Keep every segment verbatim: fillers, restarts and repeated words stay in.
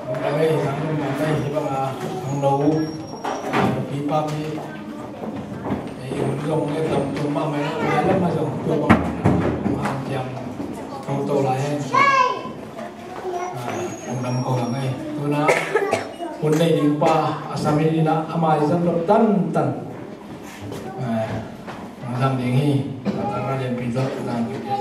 Mangkam ei, mangkam ei, hi bang a, ang lo. Pi pa pi. Ei, hun zong le tam tum ma mai, le le ma zong tu bang. Ang kiang. Tau tau lai hen. Ah, ang dam ko lang ei. Tu na. Hun nei ding pa, a sam hi na, a mai zan lo tan tan. Zang ding hi. Zang lianpi zong zang ding hi.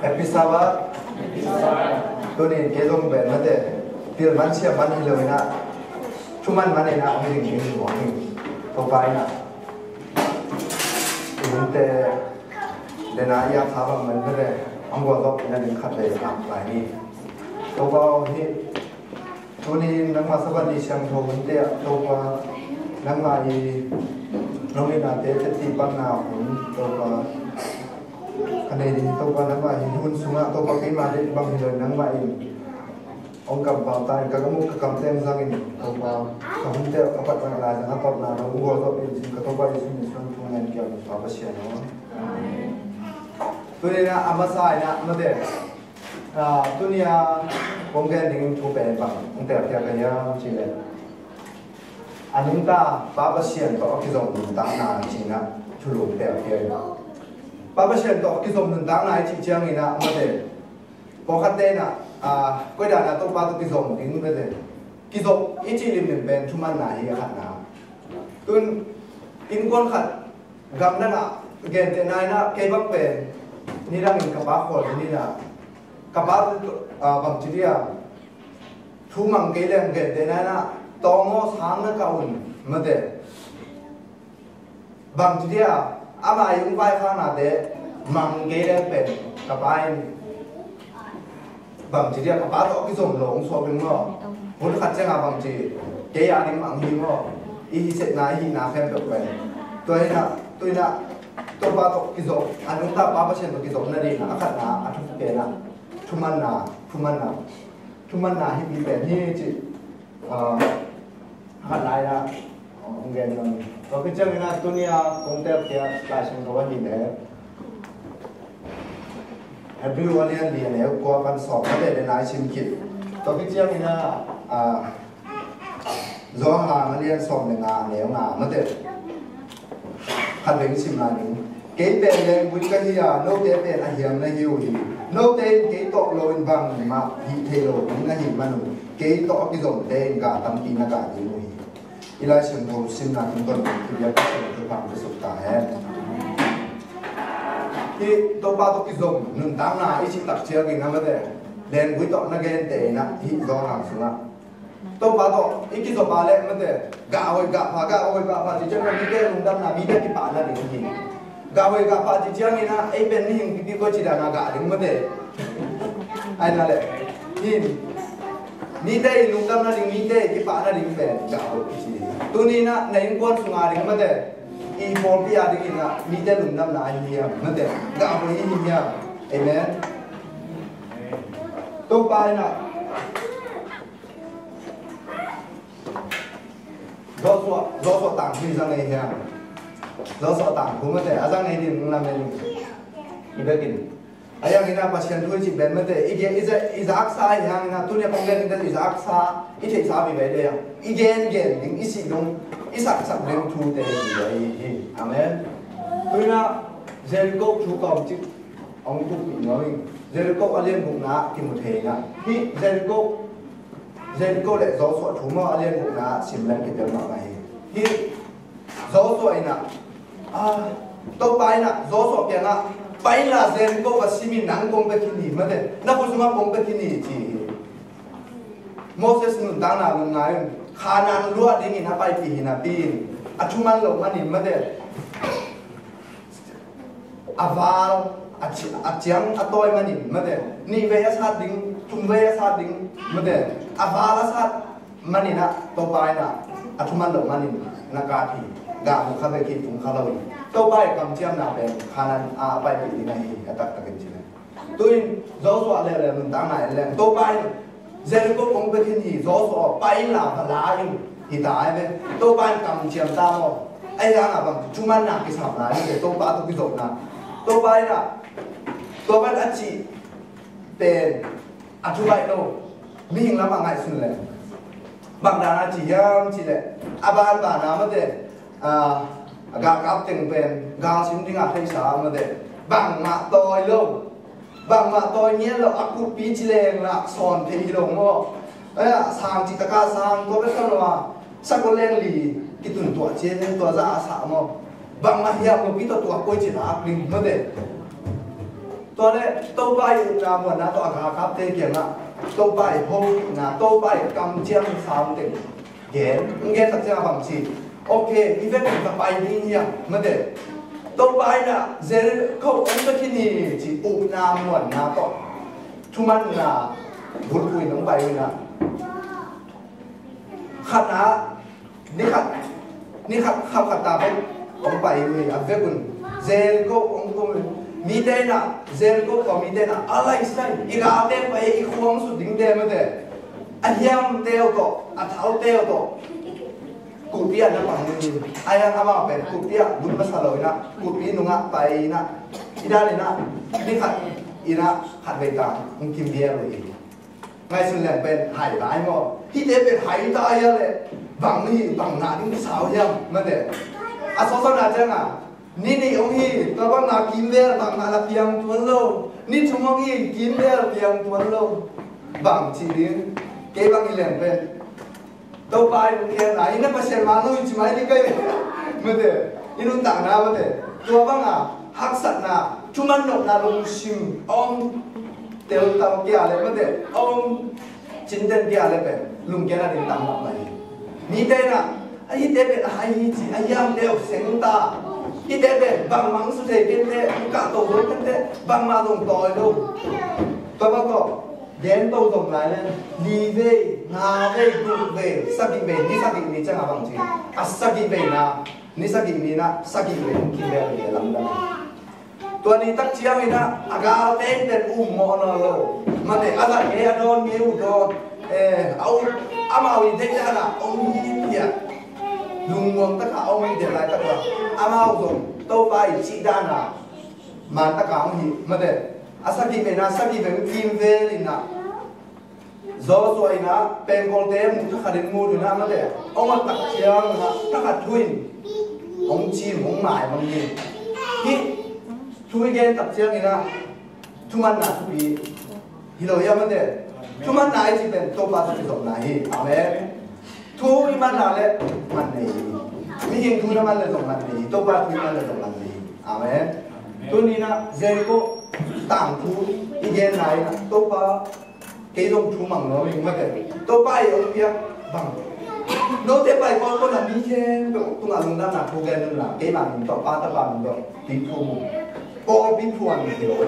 Happy Sabbath. Tuni kei zong ben mate. Pil man siam man hi lo ina. Thu man man ina om ding ding hi mo hi. Topa ina. Tuni te dena ia kha bang man mate. Ang gua zok ina ding khat le sa lai ni. Topa hi. Tuni nangmah Sabbath ni siangtho hunte ah Topa, nangmah i nong itnate teci panna hun Topa, ka nei ding Topa, nangmah i hun sungah Topa keimah deih bang hi lo, nangmah in hong kampau ta in, ka gamuk ka kamteng zangin Topa, ka hunte ah ka pat nang lai zang a tawpna nong uaw zawh in, ka Topa Jesu min suang thungen kiam Topa Pasian aw. Tuni na a masa in ah mate. Ah, tuni a kong gen ding thu pen bang hong telkhial ka hiam cih leh, a nungta Pa Pasian tawh a kizom nuntakna cih na thulu hong telkhial. Pa Pasian tawh a kizom nuntakna i cih ciangin ah mate, pawlkhatte in ah, ah, koi dan a Topa tawh kizom ding mate, kizom i cih limlim pen thumanna hi a khatna. Tun innkuan khat gamdang ah gentehna in ah kei bang pen nidangin ka pa khawl ding in ah ka pa, ah, bangci dia thu mang kei leng gentehna in ah tawng aw sang na kah un mate. Bangci dia ama i ung vaikhaknate mang kei leng pen ka pa in bangci dia ka pa tawh a kizom lo hong suak ding maw? Hun khat ciangin bangci kei a ding mang hi maw? I hi setna i hihna khempeuh pen. Tua hi na, tu hi na, Topa tawh kizom, a nungta Pa Pasian tawh kizom na ding a khatna, a thu pen a, thumanna, thumanna, thumanna hi pi pen hi ci. Ah, a khat lai na, ah, hong gen nuam hi. Tua khit ciangin ah tuni a kong telkhial Lai Siangtho ahih leh Hebrew a lian li a neu kua pan sawm na le le nai sim khit. Tua khit ciangin ah, ah, Johan a lian sawm le nga a neu nga mate. Khat vei sim lai ning. Kei pen lenggui ka hi a, note pen a hiam na hi uh hi. Note in kei tawh lo in bangmah hih thei lo ding na hih man uh, kei tawh a kizomte in gah tampi na gah ding uh hi. I Lai Siangtho simna tungtawn in i biak Pasian thupha hong pia suk ta hen. Hih Topa tawh kizom nuntakna i cih tak ciangin a mate, lenggui tawh na gente in ah hih Johan sungah Topa tawh i kizop a leh mate, gah hoih gah pha, gah hoih gah pha ci ciangin mite lungdamna, mite kipahna ding hi. Gah hoih gah pha ci ciangin ah ei pen mihing pipi koi ci dan a gah ding mate. Ai na leh hin mite i lungdamna ding, mite kipahna ding pen gah hoih ci. Tuni in ah na innkuan sunga ding mate, i pawlpi a ding in ah mite lungdamna ahi hiam mate, gah hoih i hi hiam? Amen. Topa in ah Joshua, Joshua tangthu i zang ei hiam? Joshua tangthu mate a zang ei ding lamen i bekin. A yang in ah Pasian thu i cih pen mate, i gen, i za-, i zaksa i hang in ah, tuni a kong gen in ah i zaksa, i theihsa vive ding a, i gen gen ding, i sih dong, i saksak ding thute hi, hi, hi. Amen. Tu in ah Jericho thu kawm cik hong thuppih nuam ing. Jericho a lian gukna kimu thei in ah. Hih Jericho Jericho le Joshua thu maw, a lian gukna sim leng kitel mahmah hi. Hih Joshua in ah, ah, Topa in ah Joshua kiangah, pai inla Jericho va sim in, nang kong pia khin hi mate, na khut sungah kong pia khin hi ci hi. Moses nuntakna nung ngai un, Kanaan luah dingin a paipih hi napi in, a thuman loh manin mate. A val, a ci-, a ciang a tawi manin mate, nih vei a sat ding, thum vei a sat ding mate, a val a sat manin ah Topa in ah a thuman loh manin na kat hi. Gah mu kha ve, kip thum kha lo hi. Topa i kamciamna pen Kanaan a paipih ding ahi a taktakin ci le. Tu in Joshua leuleu nuntakna en leng Topa in Jericho kong pia khin hi, Joshua pai inla va la in, hi ta ai ve. Topa in kamciam ta maw? Ahi hangah bang thumanna kisam lai mate, Topa tawh kizopna. Topa in ah tua bang a cih pen a thu baih lo. Mihing lamah ngaihsun leh bang dan a ci hiam cih leh, a banban a mate, a galkap teng pen gal sim dingah theihsa mate, bangmah tawi lo. Bangmah tawi ngiat lo, a kulhpi ci leng lah sawn thei hi lo maw? Sang cih takah sang tua bek kha lo a, sakol leng li kitun tuah ci leng tua zah a sah maw? Bangmah hiam lo, pi tawh tua koi ci lak ding mate. Tua leh Topa i upna muanna tawh a galkapte kiangah Topa i hopihna, Topa i kamciam sam teng gen, hong gen tak ciangah bang ci? Ok, i vek in ka pai ding hiam mate. Topa in ah Jericho hong pia khin hi ci upna muanna tawh thumanna bulphuh in hong pai in ah, khatna, ni khat, ni khat, khat khat ta pen hong pai uh hi, a vek un Jericho hong kum uh hi. Mite in ah, Jericho khua mite in ah, a laisai, i galte pai, i khua hong sut dingte mate. A hiamte uh tawh, a thalte uh tawh kulhpi ah na pang uh hi. A hiang amau pen kulhpi ah lut masa lo in ah, kulhpi nungah pai in ah, i dan in ah, ni khat in ah khat vei ta hong kim vial uh hi. Ngaihsun leng pen hai lai maw? Hihte pen hai ta hia leh bang hi, bang ngah ding sa uh hiam mate. A sawsawna ciangah, ni nih hong hi, tua bang ngah kim vial, bang ngah la piang tuan lo. Ni thum hong hi, kim vial piang tuan lo. Bang ci ding? Kei bang hi leng pen Topa i lungkhiatna, i na Pasian man lo i ci mai ding ka hi. Mate, i nuntakna mate. Tua banga haksatna, thuman nopna lungsim a om teltal kia le mate, a om cinten kia le pen lungkiatna ding tam mah mai. Mite na, a hihte pen a hai hi ci, a hiamte uh seng ta. Hihte pen bangmah hong su thei kente, hong kahto zo kente, bangmah zong tawi lo. Tua bang tawh gen to zong lai le, li vei, nga vei, guk vei, sagih vei, ni sagih ni ciangah bang ci. A sagih vei na, ni sagih ni na, sagih vei hong kim vei a vei lamdang. Tua ni tak ciangin ah, a galte in pen um mawh nawn lo. Mate, a zat ngei, a dawn ngei uh dawn. Eh, a um, amau i deih dan ah om hi piah. Lungmuang takah a om hi piah laitak ah, amau zong Topa i cih dan ah man takah om hi. Mate, a sagih vei na, sagih vei hong kim vel in ah, Joshua in ah pengkolte muh thakhat in muh in ah mate, hong ot tak ciangin ah thakhat thu in hong cim, hong mai bang hi. Hih thu i gen tak ciangin ah thumanna thupi hi lo hiam mate. Thumanna i cih pen Topa tawh kizopna hi. Amen. Thu i manna le man nei hi. Mihing thu na man le zong man nei hi. Topa thu i man le zong man nei hi. Amen. Tuni in ah Jericho tangthu i genna in ah Topa, kei zong thu mang nuam ing mate. Topa i hong piak bang, note pai kawlkawlna mi khempeuh tungah lungdamna thu gen un la, keimah min tawh, Pa, Tapa min tawh, pin thu mu. Pawlpi phuan hi lo a,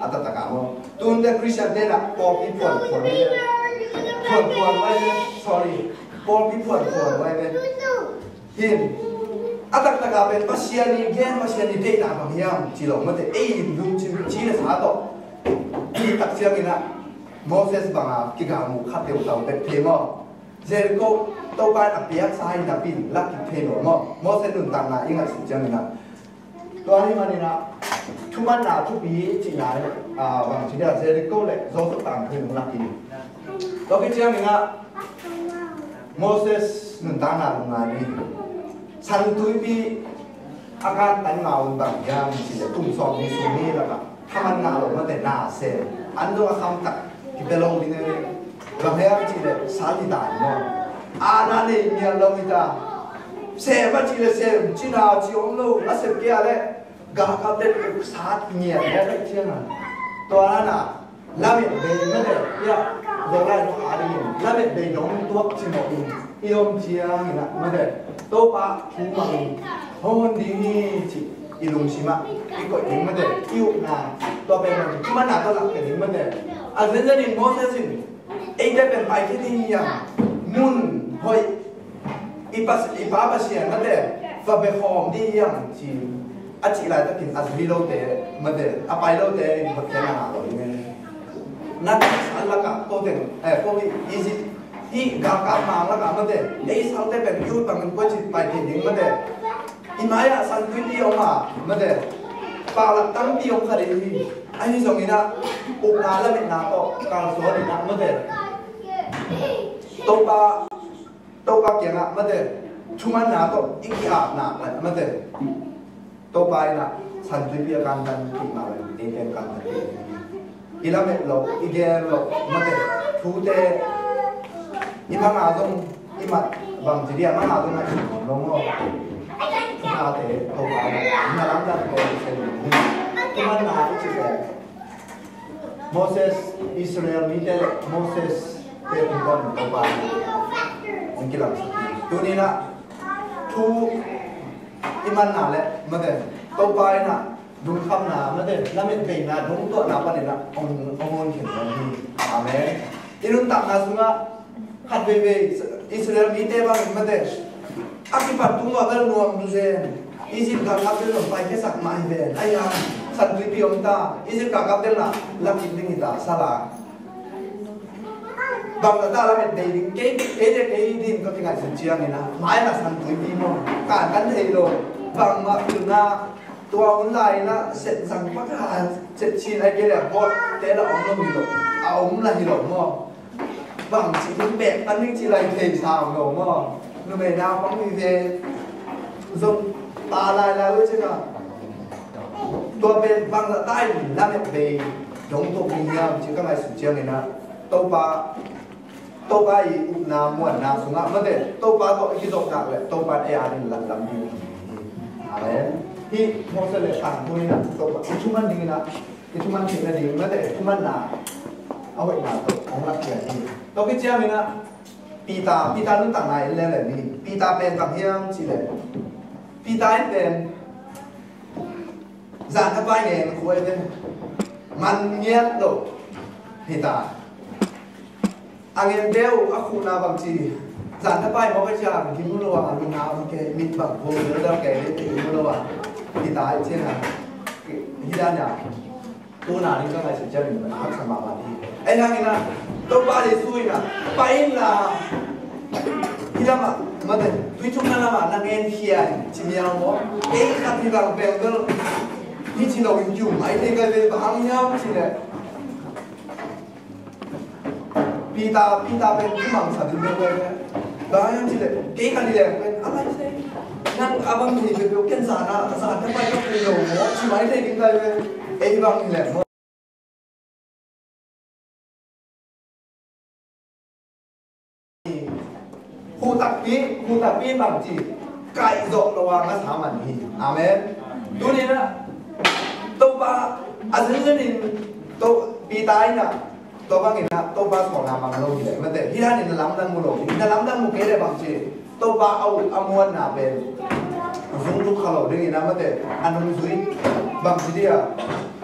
a taktak a maw. Tunte Christian te na pawlpi phuan phuan hi. Phuan phuan vai ve. Sorry. Pawlpi phuan phuan vai ve. Hin, a taktak a pen Pasian i gen, Pasian i deihna bang hiam ci lo mate, ei lungsim ci le sa tawh. Hih tak ciangin ah Moses banga kigal mu khat teutau bek thei maw? Jericho Topa in a piaksa hi napi in lak kik thei lo maw? Moses nuntakna i ngaihsut ciangin ah. Tua hi manin ah thumanna thupi cihna in ah, bang ci dia, Jericho le Joshua tangthu in hong lak hi. Tua khit ciangin ah Moses nuntakna lungngai ni. San tuipi a kan tan ngau in bang hiam cih leh kum sawm ni sung ni lakah thaman ngah lo mate, na sem. An dong a kham tak kipia lo ding e. Bang hiam cih leh sal hi ta hi maw? A na nei mial lo hi ta. Sem a cih leh sem, cina ci om lo, a sep kia leh galkapte uk sat mial lo, bek ciang a. Tua na na Lamet bei mate, ia, Zolai tawh a dingin lamet bei dong tuak cimawh in i om ciangin ah mate, Topa thu mang in hong hon ding hi cih i lungsim ah i koih ding mate, i upna tua pen mate, thumanna tawh lak ding mate. A zenzen in Moses in eite pen pai thei ding hiam, mun hoih, i pas, i Pa Pasian mate, va bia khawm ding hiam ci, a cih laitakin a zui lote mate, a pai lote in hotkhiatna ngah lo ding e. Na taksa lakah ko teng, eh, ko hi Egypt, hih galkap mang lakah mate, ei salte pen i ut bangin koi ci pai thei ding mate. I mai-ah San Tuipi om a, mate, paulak tampi om kha ding hi. Ahi zongin ah, upna lametna tawh kalsuan in ah, mate, Topa, Topa kiangah, mate, thumanna tawh i ki-apna, mate, Topa in ah San Tuipi a kantan kik mah bangin eite kantan kik. I lamet loh, i gen loh, mate, thute i manga zong, i mat bang ci dia, manga zong a i om lo maw? Thute Topa in ah na lamdang ko i sen hi. Thumanna i cih pen Moses, Israel mite le Moses te kum Topa in ah hong kilamsak hi. Tuni in ah thu i manna le, mate, Topa in ah lungkhamna, mate, lametbeina, lungtuahna panin ah hong, hong honkhiat hi. Amen. I nuntakna sungah khat veivei Israel mite bangin, mate, a kipat tung uh a bel nuam zen, Egypt galkap tel zong paikhiasak mah hi ven. Ahi hang San Tuipi om ta, Egypt galkap tel na lakip ding hi ta, sala. Bangzah ta lamet bei ding, kei, kei le kei din ka kingaihsun ciangin ah, mai na San Tuipi maw, kan kan thei lo. Bangmah pilna, tua hun lai-in ah set zang pak a, set cin ai kei le bawlte la om lo hi lo, a om la hi lo maw? Bangci ding bek kan ding ci lai thei sam lo maw? Numei naupang hi ve zong ta lai lai lo cin ah. Tua pen bangzah ta in lamet bei dong tua pi hiam ci ka ngaihsut ciangin ah, Topa, Topa i upna muanna sungah, mate, Topa tawh i kizopnak le Topa in ei a ding lamlam ding hi. Amen. Hih Moses le tangthu in ah Topa i thuman dingin ah, i thuman theihna ding, mate, thumanna a hoihna tawh hong lakkhia hi. Tua khit ciangin ah Peter, Peter nuntakna en lele ni. Peter pen bang hiam cih leh, Peter in pen zan a pai ngen khua hi ve. Man ngiat lo hi ta. A ngen deuh a khuna bang ci, zan a pai mawk a ciang hi mu lo a, a lung a om kei, mit bang khua deuh deuh kei, hi mu lo a, hi ta hi ciang a, hi dan a. Tuna ding ka ngaihsut ciangin a haksa mahmah hi. Ahi hangin ah Topa Jesu in ah, pai inla, hih lamah, mate, tuitung na lamah na ngen khia in, ci miau maw? Kei khat hi bang bel bel, hih ci lo in kiu mai thei ka ve, bang hang hiam cih leh, Peter, Peter pen kimangsa ding bek bek. Bang hiam cih leh, kei ka hi leng pen, a lai se. Nang a bang hi bek bek, ken zan a, zan a pai ka pen lo maw? Ci mai thei ding kai ve. Ei bang hi leng maw? Hu takpi, hu takpi bang ci. Kaih zawh lo a ngasa man hi. Amen. Tuni in ah, Topa, a zenzen in, To, Peter in ah, Tua bangin ah Topa sawlna mang lo hi leh, mate, hih danin na lamdang mu lo, na lamdang mu kei leh bang ci, Topa a up a muanna pen zungzuk kha lo dingin ah, mate, a nungzui bang ci dia,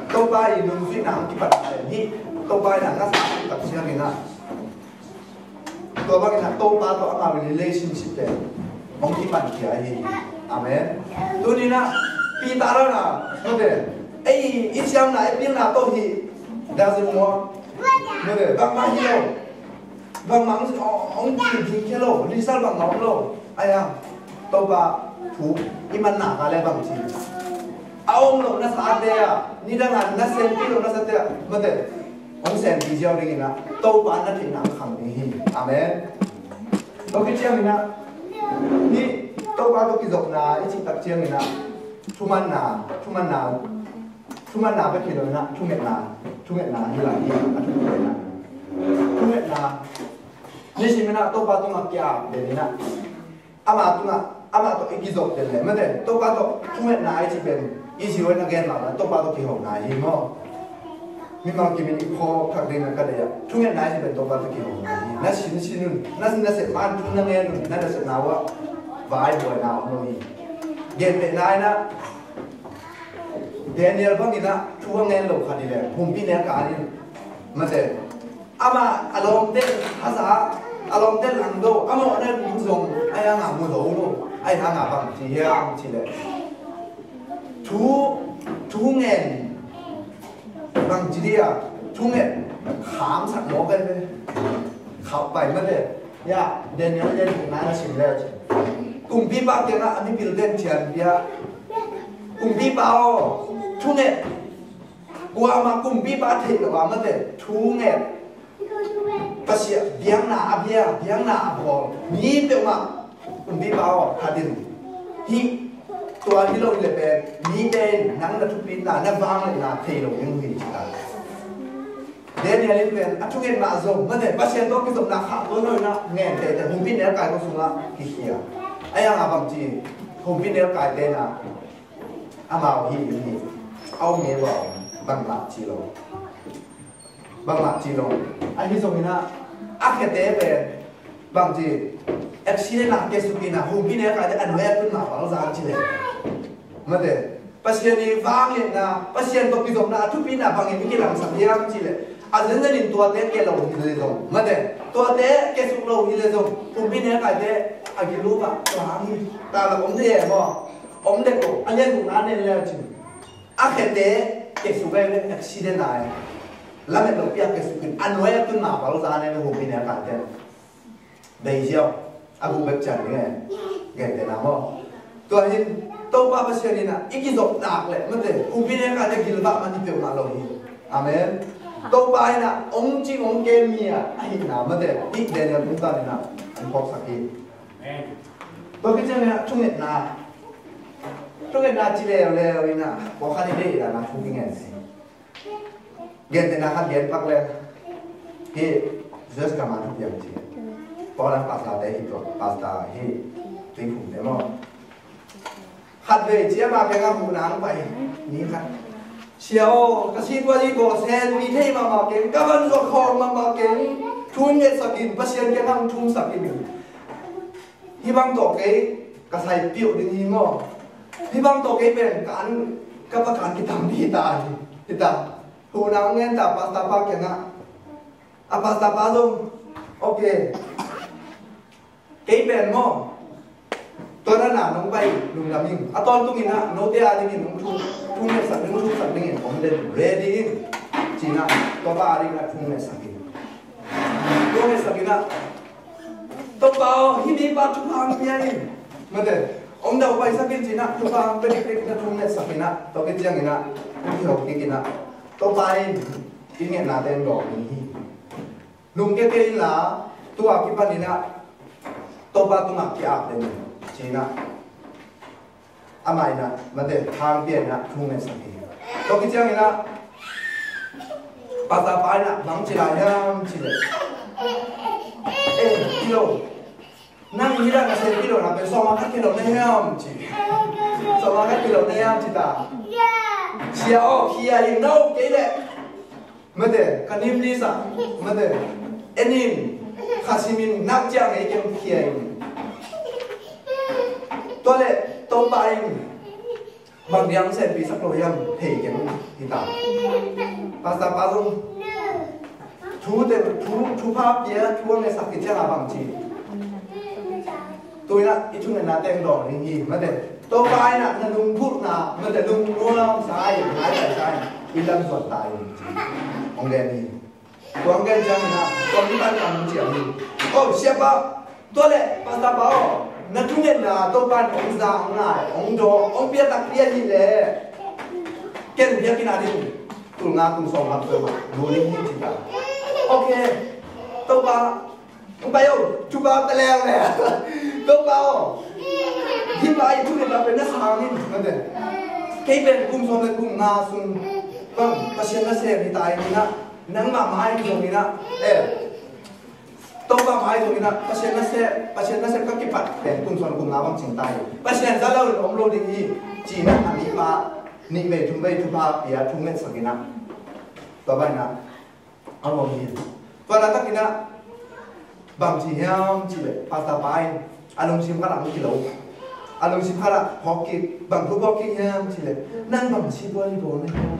Topa i nungzuihna hong kipat pen hih Topa in ah na sa tak siangin ah, tua bangin ah Topa tawh amau relationship pen hong kipan khia hi. Amen. Tuni in ah Peter in ah, mate, ei i siamna, ei pilna tawh hi. Doesn't work. Mate, bangmah hi lo. Bangmah hong, hong, hong ding khia lo. Result bangmah om lo. Ahi hang Topa thu i manna ka le bang ci, a om lo na sate ah, nidang a na senpi lo na sate ah, mate, hong senpi ziau dingin ah Topa na theihna hong khang ding hi. Amen. Tua khit ciangin ah, hih Topa tawh kizopna i cih tak ciangin ah, thumanna, thumanna, thumanna bek hi lo in ah, thungetna, thungetna hi lai hi, a thungetna. Thungetna, nisim in ah Topa tungah kia den in ah, ama tungah, ama tawh i kizop den leh, mate, Topa tawh thungetna i cih pen, i zi in a gen mah bang, Topa tawh kihona hi maw? Mimal kimin i phawk thak ding na ka deih ah, thungetna i cih pen Topa tawh kihona hi. Na sin sin un, na sin na sep man thu na ngen un, na nasepna uh ah vai buaina om lo hi. Genpehna in ah, Daniel bangin ah thu a ngen lo khat hi leh, pumpi neng ka in, mate, amah a lawmte haza, a lawmte langdo, amah na mu zong, ahi hanga mu zo lo, ahi hanga bang ci hiam cih leh, thu, thu ngen bang ci dia, thu ngen khamsak mawk ahi ve. Khauh pai mate. Ya, Daniel lian gukna na sim le ci. Kumpipa kiangah a mipil ten cian pia. Kumpipa aw, thunget. Kuamah kumpipa theih lo a mate, thunget. Pasian biakna a bia, biakna a bawl mi peuhmah kumpipa aw, khat in hih tua hi lo hi le pen mite in nang na thupitna, na vangliatna thei lo ding uh hi ci ta. Daniel in pen a thungetna zong mate, Pasian tawh kizopna khah tuan lo in a ngen teitei, humpinelkai khua sungah kikhia. A yang a bangci humpinelkai te na amau hi ding hi. A om hi lo, bangmah ci lo. Bangmah ci lo. Ahi zongin a, a khete pen bangci accident ah kiasuk in a, humpinelkai te a nuai a tun mah bang zang ci le. Mate, Pasian i vangliatna, Pasian tawh kizopna a thupitna bangin i kilangsak hiam ci le, a zenzen in tuate kia lo hi le zong, mate, tuate kiasuk lo hi le zong, humpinelkai te a gil uh ah tua hang hi. Ta la om de maw? Om de ko, a lian uh na nen le cin. A khete kiasuk ai le accident ai. Lamet lo pia kiasuk in a nuai a tun mah bang zang ne le humpinelkai te. Dei ziau, a guk bek cian ding e. Gentehna maw? Tua hin, Topa Pasian in a, i kizop nak le, mate, humpinelkai te gilvah man hi peuhmah lo hi. Amen. Topa in a, ong cing ong kem mi a, a hihna, mate, hih Daniel tung tan in a, an phawksak hi. Amen. Tua khit ciangin a, thungetna. Thungetna ci leuleu in a, pawlkhat i deih dan a thu kingen si. Gentehna khat gen pak le. Hih, Jesus kama thu piang ci. Paul a pastor te hi tua, pastor hi. Tui phum te maw. Khat vei ci ama keng a hu nang pai. Ni khat. Sia aw, ka si tua i bawl sen, mi thei mahmah keng, ka van zuak khawng mahmah keng. Thu ngetsak in, Pasian keng hong thumsak in. Hih bang tawh kei ka sai piuh ding hi maw? Hih bang tawh kei pen ka an, ka pa ka an kitam ding hi ta hi. Hi ta. Huhna hong ngen ta pastor pa kiangah. A pastor pa zong, okay. Kei pen maw? Tua na na nong pai lungdam ing. A tawntung in a, note a dingin nong thu, thu ngetsak ding, thu ngetsak dingin om den ready ing. Ci in a, tua pa a dingin a thu ngetsak in. Thu ngetsak in a, Topa aw, hih mipa thupha hong pia in. Mate, hong dau paisak in ci in a, thupha hong pia dikdik na thu ngetsak in a, tua khit ciangin a, hong kihok kik in a, Topa in, i ngetna te hong dawng ding hi. Lungkia kei inla, tua kipan in a, Topa tungah ki-ap den in, ci in a. Amah in a, mate, hong pia in a, thu ngetsak hi. Tua khit ciangin a, pastor pa in a, bang ci lai hiam, ci le. Eh, kilo. Nang hi dah na sem kilo na pen sawm a khat kilo na hiam, ci. Sawm a khat kilo na hiam, ci ta. Sia aw, khia hi no, kei le. Mate, ka nim ni sa, mate. Enin, kha simin, nak ciang ei kem khia in. Tua le, Topa in, bang diang sen pi sak lo hiam, hei kem, hi ta. Pastor pa zong, thu te, thu, thupha pia, thu ang e sak ki ciang a bang ci. Tuina, i thungetna teng dawng ding hi, mate. Topa in a na lunggulhna, mate lungnuam sa in, ngai sa in, i lam zuan ta in. Ong gen hi. Tuang gen ciang in a, tuang ni tan kan ciang hi. Oh, siapa, tua le, pastor pa, oh, na thungetna, Topa in ong za, ong ngai, ong dawng, ong pia tak pia hi le. Ken pia kin a ding, tul nga tul sawm lam tul ma, lu ling hi ci ta. Okay, Topa, Hong pai o, thupha pia leuleu. Topa aw. Hih pa i thungetna pen na sang in, mate. Kei pen kum sawm le kum nga sung bang Pasian nasem hi ta in a, nangmah mai zong in a. Eh. Topa mai zong in a, Pasian nasem, Pasian nasem ka kipat pen kum sawm kum nga bang cing ta hi. Pasian za lo in om lo ding hi. Ci in a, a nih pa, nih vei thum vei thupha pia, thungetsak in a. Tua bang in a. A nuam hi. Tua laitak in a bang ci hiam cih leh pastor pa in a lungsim khat ah hong kilo. A lungsim khat ah phawk kik, bang thu phawk kik hiam cih leh, nang bang si buai bawl na hiam?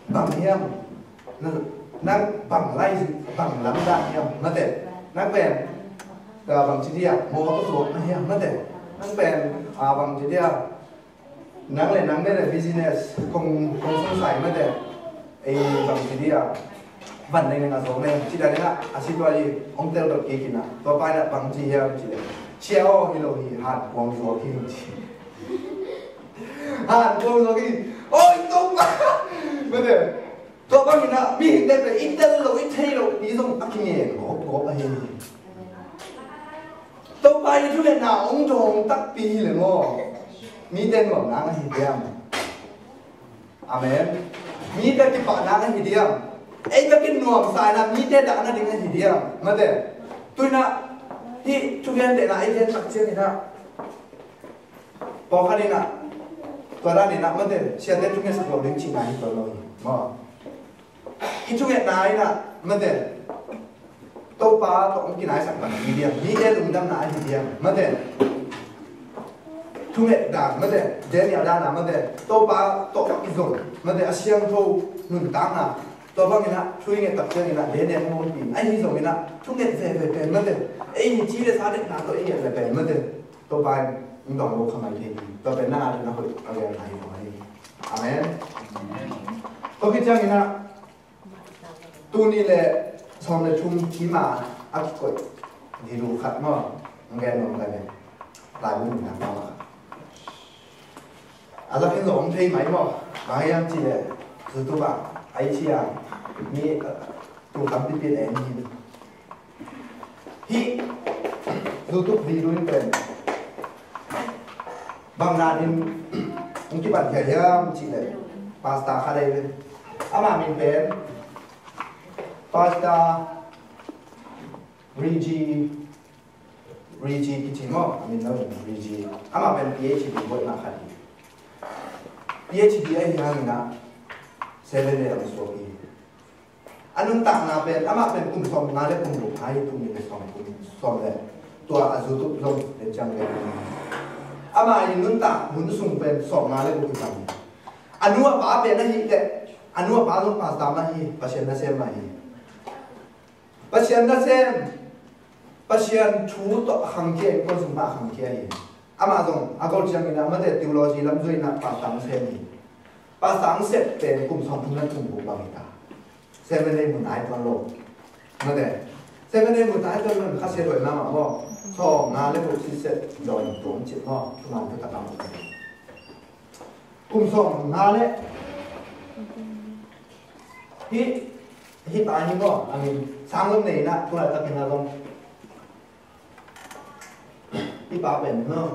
Bang hiam? Nang, nang bang lai, bang lam dan hiam? Mate. Nang pen, ah, bang ci dia, maw ka zuak na hiam? Mate. Nang pen, ah, bang ci dia, nang le nang bel le business kong, kong sungsai mate. Ei bang ci dia, van neng neng a zong le ci dan in a, a si tua i hong tel dot kik in a, tua pa in a bang ci hiam cih leh, Sia aw hi lo hi, hankuang zuak hi ci. Hankuang zuak hi. Oi, Topa! Mate, tua bangin ah mihingte pen i tel lo, i thei lo pi zong a kingen gawpgawp ahi hi. Topa i thungetna hong dawng takpi hi le maw, mite nuamna ahi diam? Amen. Mite kipahna ahi diam? Ei bek in nuamsa in ah mite dah nading ahi diam? Mate, tu in ah hih thugentehna i gen tak ciangin ah, pawlkhat in ah, tua dan in ah, mate, siate thungetsak lo ding cihna hi tuan lo hi maw. I thungetna in ah, mate, Topa tawh hong kinaisak bang hi diam? Mite lungdamna ahi diam? Mate, thunget dan, mate, Daniel dan a, mate, Topa tawh i zong, mate, a siangtho nuntakna, tua bangin ah thu i nget tak ciangin ah Daniel hong ompih in, ahi zongin ah thunget veve pen, mate, ei ci le sa dekna tawh i nget le pen, mate, Topa in hong dawng lo kha mai thei hi. Tua pen nang a dingin a hoih a gel lai hi. Amen. Tua khit ciangin ah tuni le sawm le thum kima a kikoih dilu khat maw, hong gen nuam ka hi. Laibu nuntakna mah khat. A lak in zong hong thei mai maw? Bang hiam cih leh YouTube ah, a i ci a, mi, uh, tul tampi pen en hi. Hih YouTube video in pen bang danin hong kipan khia hiam cih leh, pastor khat ahi ve. Ama min pen Pastor Riji, Riji kici maw? A min lo in Riji. Ama pen PhD buaina khat hi. PhD ahi hangin ah Seven Day lam suak hi. A nuntakna pen, amah pen kum sawm nga le kum guk a hi, kum nih le sawm, kum sawm le, tua a YouTube zong le ciang le. Amah i nuntak hun sung pen sawm nga le guk hi tam. A nu a pa pen ahih leh, a nu a pa zong pastor mah hi, Pasian nasem mah hi. Pasian nasem, Pasian thu tawh a khangkhia, innkuan sung mah a khangkhia hi. Amah zong a gol ciangin ah, mate, theology lam zuih in ah pastor hong sem hi. Pastor hong sep pen kum sawm thum le kum guk bang hi ta. Seven Day mun ai tuan lo. Mate, Seven Day mun ai tuan lo, khasia luai mahmah maw. Sawm nga le guk sitset dawn tuang cih maw. Thuman thutak a maw. Kum sawm nga le, hih, hih pa hi maw, a min sang lom nei in ah, tu laitakin ah zong. Hih pa pen maw,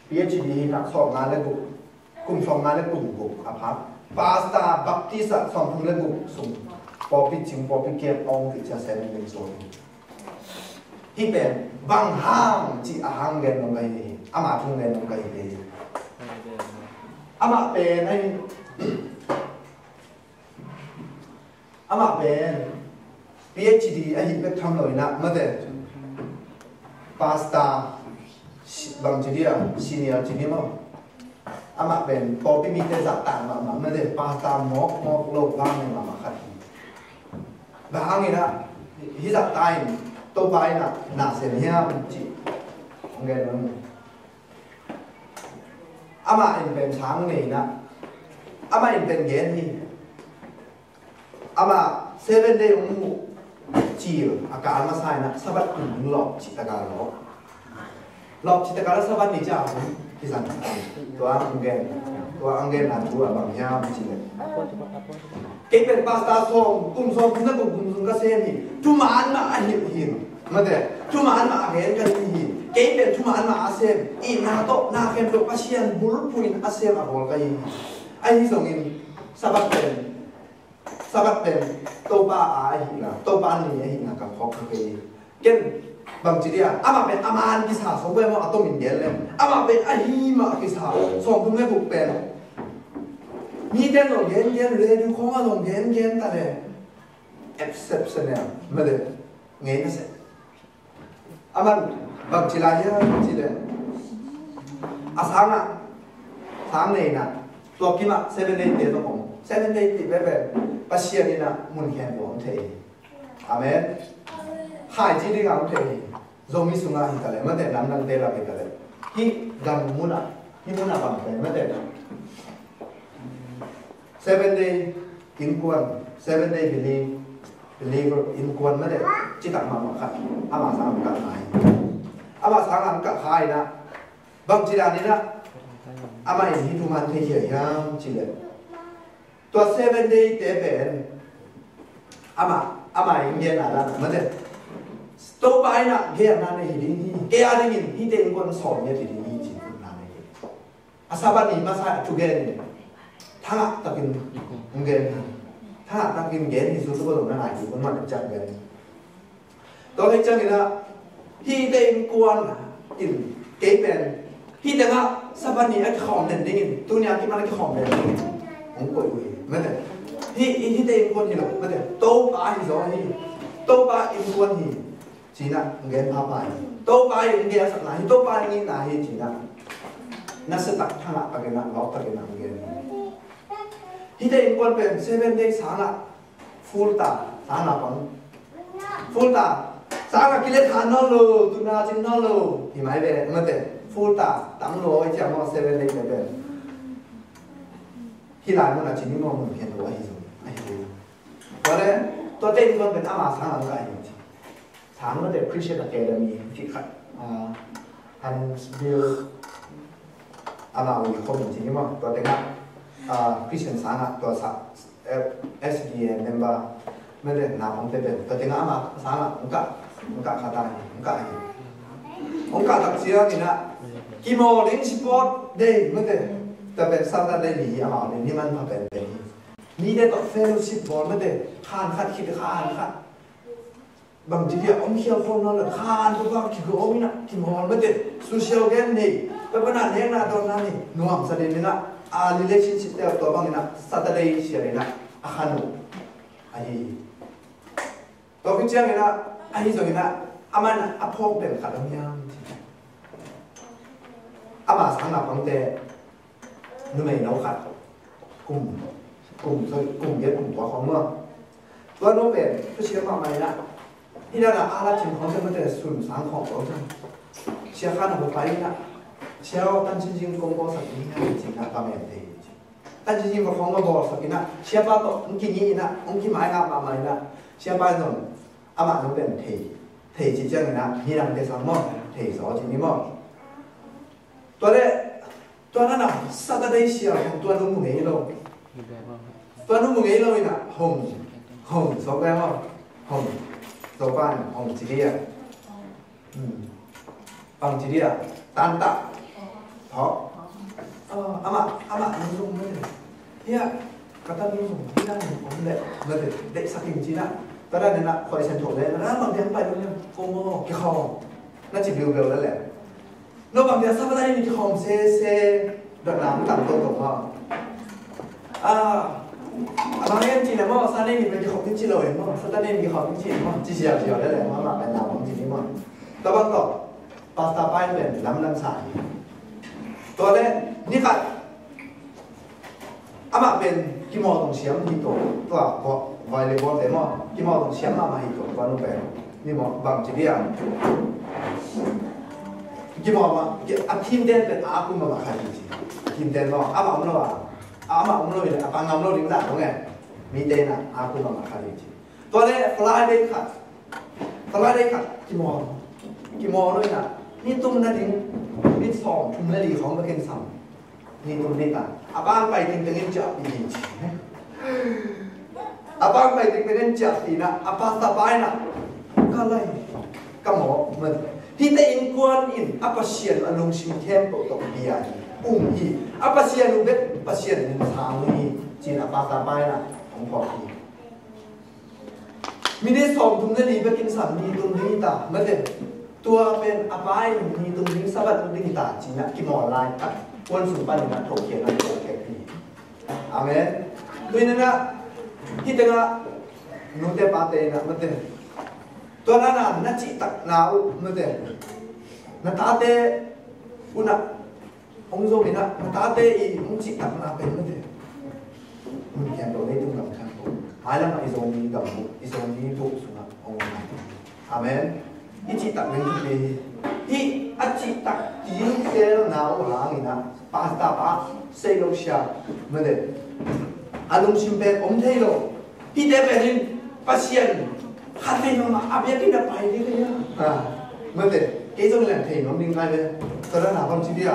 PhD hi in ah, sawm nga le guk, kum sawm nga le kum guk a phak. Pastor Baptist ah sawm thum le guk sung pawlpi cing, pawlpi kiam a om kik cia, Seven Day suak hi. Hih pen bang hang cih a hang gen nuam ka hi hi. Amah thu gen nuam ka hi hi. Amah pen ahi, amah pen PhD ahi bek tham lo in ah, mate, pastor, si-, bang ci dia, senior ci dia maw. Amah pen pawlpi mite zahtak mahmah, mate, pastor mawkmawk lo vang nei mahmah khat hi. Bang hangin ah hih zahtak in Topa in ah na sem hiam cih hong gen nuam. Amah in pen sang nei in ah, amah in pen gen hi. Amah Seven Day hong muh cil a kal masa in ah Sabbath kum hong lawp cih tak a lawp. Lawp cih tak a la Sabbath ni ciang hong kizang. Tua hong gen, tua hong genna thu a bang hiam cih leh, kei pen pastor sawm, kum sawm thum le kum guk sung ka sem hi. Thuman mah a hilh hi. Mate, thuman mah a gen ka hi hi. Kei pen thuman mah a sem, itna tawh na khempeuh Pasian bulphuh in a sem a bawl ka hi hi. Ahi zongin Sabbath pen, Sabbath pen Topa a ahihna, Topa ni ahihna ka phawk kha kei hi. Ken bang ci dia, amah pen a man kisa so ve maw, a tomin gen leng. Amah pen ahi mah kisa, sawm thum le guk pen. Mite zong gen gen, radio khawng ah zong gen gen ta leh. Exceptional, mate, ngei na seh. Aman bang ci lai hiam cih leh, a sang ah, sang nei in ah, tua kim ah Seven Day te zong om. Seven Day cih pen pen Pasian in ah mun khempeuh hong thei hi. Amen. Khaici ding ah hong thei hi. Zomi sungah hi ta leh, mate, namdangte lam hi ta leh, hih gam mun ah, hih mun ah bang pen, mate, Seven Day innkuan, Seven Day believe, believer innkuan, mate, citak mahmah khat, amah sang khat ngai. Amah sang ang kah kha in ah, bangci dan in ah amah in hih thu man thei khia hiam cih leh, tua Seven Day te pen amah, amah in gen a dan mate, Topa in ah genna nei hi ding hi, kei a dingin hihte innkuan sawm ngiat hi ding hi ci-in na nei hi. A Sabbath ni masa a thugen in thangah takin hong gen hi. Thangah takin gen hi, sung tua bang na ngai hi, hong man ciang gen hi. Tua hi ciangin ah hihte innkuan in kei pen hih tengah Sabbath ni a kikhawm den dingin, tuni a kiman a kikhawm den dingin hong koih uh hi mate. Hih, hihte innkuan hi lo mate, Topa hi zaw hi. Topa innkuan hi. Ci-in ah hong gen phapha hi. Topa in hong gensakna hi, Topa in hong itna hi ci-in ah nasia tak, thangah takin ah, lawp takin ah hong gen hi. Hihte innkuan pen Seven Day sangah full ta, sangah pang. Full ta, sangah kilet kha nawn lo, tuna cin nawn lo hi mai ve mate. Full ta, tang lo hi ciang maw Seven Day te pen. Hih lai mun a cin ni maw, mun phian lo ahi zong, ahi zong. Tua leh, tuate innkuan pen ama sangah hong kah hi ci. Sang mate Christian Academy, ti khat, ah, Huntsville, amau i khom in ci ni maw, tua tengah, ah, Christian sangah, tua sa, eh, S D A member, mate naupangte pen, tua tengah ama sangah hong kah, hong kah kha ta hi, hong kah hi. Hong kah tak ciangin ah, kimawl ding sport day, mate, tua pen Saturday ni hi, amau ni, ni manpha penpen hi. Mite tawh fellowship bawl mate, khan khat khit khan khat. Bangci dia om khial khawm nawn lo, khan tua bang kigo om in ah, kimawl mate, social game nei, tua pan a nekna dawnna nei, nuamsa den in ah, a relationship te tua bang in ah, Saturday sial in ah, a khan uh ahi hi. Tua khit ciangin ah, ahi zongin ah, aman a phawk den khat om hiam? Ama sang naupangte, numei no khat, kum, kum, sorry, kum giat kum kua khawng maw. Tua nu pen, thusia mahmah in ah, hih dan a a la cin khawng ciang mate sun sang khawng khawng ciang. Sia khan a va pai in ah, sia aw, tancin zing kong bawlsak ding hiam ci-in ah va men thei hi ci. Tancin zing va khawng va bawlsak in ah, siapa tawh hong kingih in ah, hong kimaingap mahmah in ah, siapa in zong amah nu pen thei, thei cih ciangin ah, hih dangte sang maw, thei zaw ci ni maw. Tua leh, tua na na, Saturday sial hong tua nu mu ngei lo. Tua nu mu ngei lo in ah, hong, hong, sawk le maw, hong, sawk pan, hong ci dia. Hmm. Hong ci dia, tan ta. Hawh. Ah, amah, amah nu zong mate. Hia, ka ta nu zong, hia, nu om leh, mate, deihsak in ci na. Tua dan in ah, khuaisian tho le, na bang diang pai lo le, ko maw, kikhawm. Na ci biu biu le le. No bang dia Saturday ni kikhawm sese, dot nam tam to to maw. Ah, a bang hiam cih leh maw, Sunday ni pen kikhawm ding ci lo e maw, Saturday ni kikhawm ding ci maw, ci siau siau le le maw, amah pen na bang ci ni maw. Tua bang tawh, Pastor pa in pen lamdang sa hi. Tua leh, ni khat, amah pen kimawl tong siam hi tua, tua, vo-, volleyball te maw, kimawl tong siam mahmah hi tua, tua nu pen. Ni maw, bang ci dia. Kimawl mah, ki-, a team ten pen a kum mahmah khat hi ci. A team ten maw, amah om lo a. Amah om lo hi, a pang ngam lo ding zah dong e. Mite in ah a kum mahmah khat hi ci. Tua leh Friday khat. Friday khat, kimawl. Kimawl lo in ah, ni tum nading, ni sawm thum le li khawng va kinsam. Ni tum ni ta. A bang pai tingteng in ciahpih hi ci. A bang pai tingteng in ciahpih in ah, a pastor pa in ah, ka lai, ka mawh, man. Hihte innkuan in a Pasian a lungsim khempeuh tawh bia hi. Um hi. A Pasian uh bek Pasian in sang hi. Ci-in a pastor pa in ah, hong phawk hi. Minute sawmthum le li bek in sam ni tum ding hi ta, mate. Tua pen a pa in ni tum ding, Sabbath tum ding hi ta, ci-in ah kimawl lai tak. Puan sung panin ah thokhian ah thokhian hi. Amen. Tua in ah, hih tengah, nute pate in ah, mate. Tua na na, na cihtakna uh, mate. Na tate uh na, hong zong in ah, na tate i hong cihtakna pen mate. Mun khempeuh, leitung gam khempeuh, mailam ah i Zomi gam uh, i Zomi bup sungah hong om lai. Amen. I cihtak ding thupi hi. Hih a cihtak ding selna uh hangin ah, pastor pa, sei lo sia, mate. A lungsim pen om thei lo. Hihte pen in Pasian khat vei mahmah a biakinn ah pai ding hi a. Ah, mate. Kei zong leng thei nuam ding ngai ve. Tua dan a bang ci dia,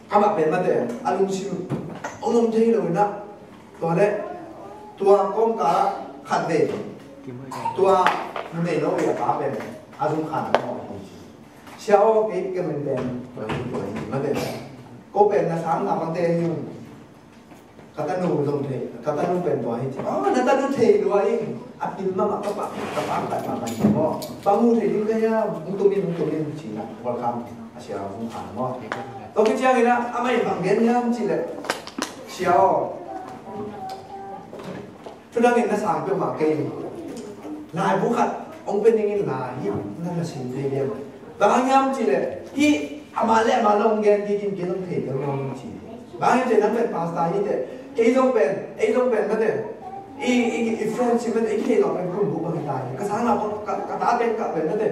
amah pen mate a lungsim hong om thei lo inah, tua le tua kawmkal khat ve tua numei lo ve a pa pen a zung khan a om hi ci. Sia aw, kei ka min pen tua hi, tua hi, mate. Ko pen na sang na bangte hi ung. Ka tanu zong thei, ka tanu pen tua hi ci. Oh, na tanu thei lua ing. A pil mahmah ka pa, ka pa, ka pa, ka pa, ka pa. Bang mu thei ding ka hiam, hong tum in, hong tum in, ci na, welcome. A sia hong khan maw. Tua khit ciangin ah, amah in bang gen hiam cih leh, sia aw, thudang in na sang peuhmah kei in, laibu khat hong pia ning in la, hih na na sim thei diam? Bang hang hiam cih leh, hih amah le amah na hong gen kik in, kei zong thei kei lo ci. Bang hang hiam cih leh, nang pen pastor hi teh, kei zong pen, ei zong pen mate, i, i, i friendship mate, i kei zong pen kum buk bang hi ta hi. Ka sang na, ka, ka ta pen ka pen mate,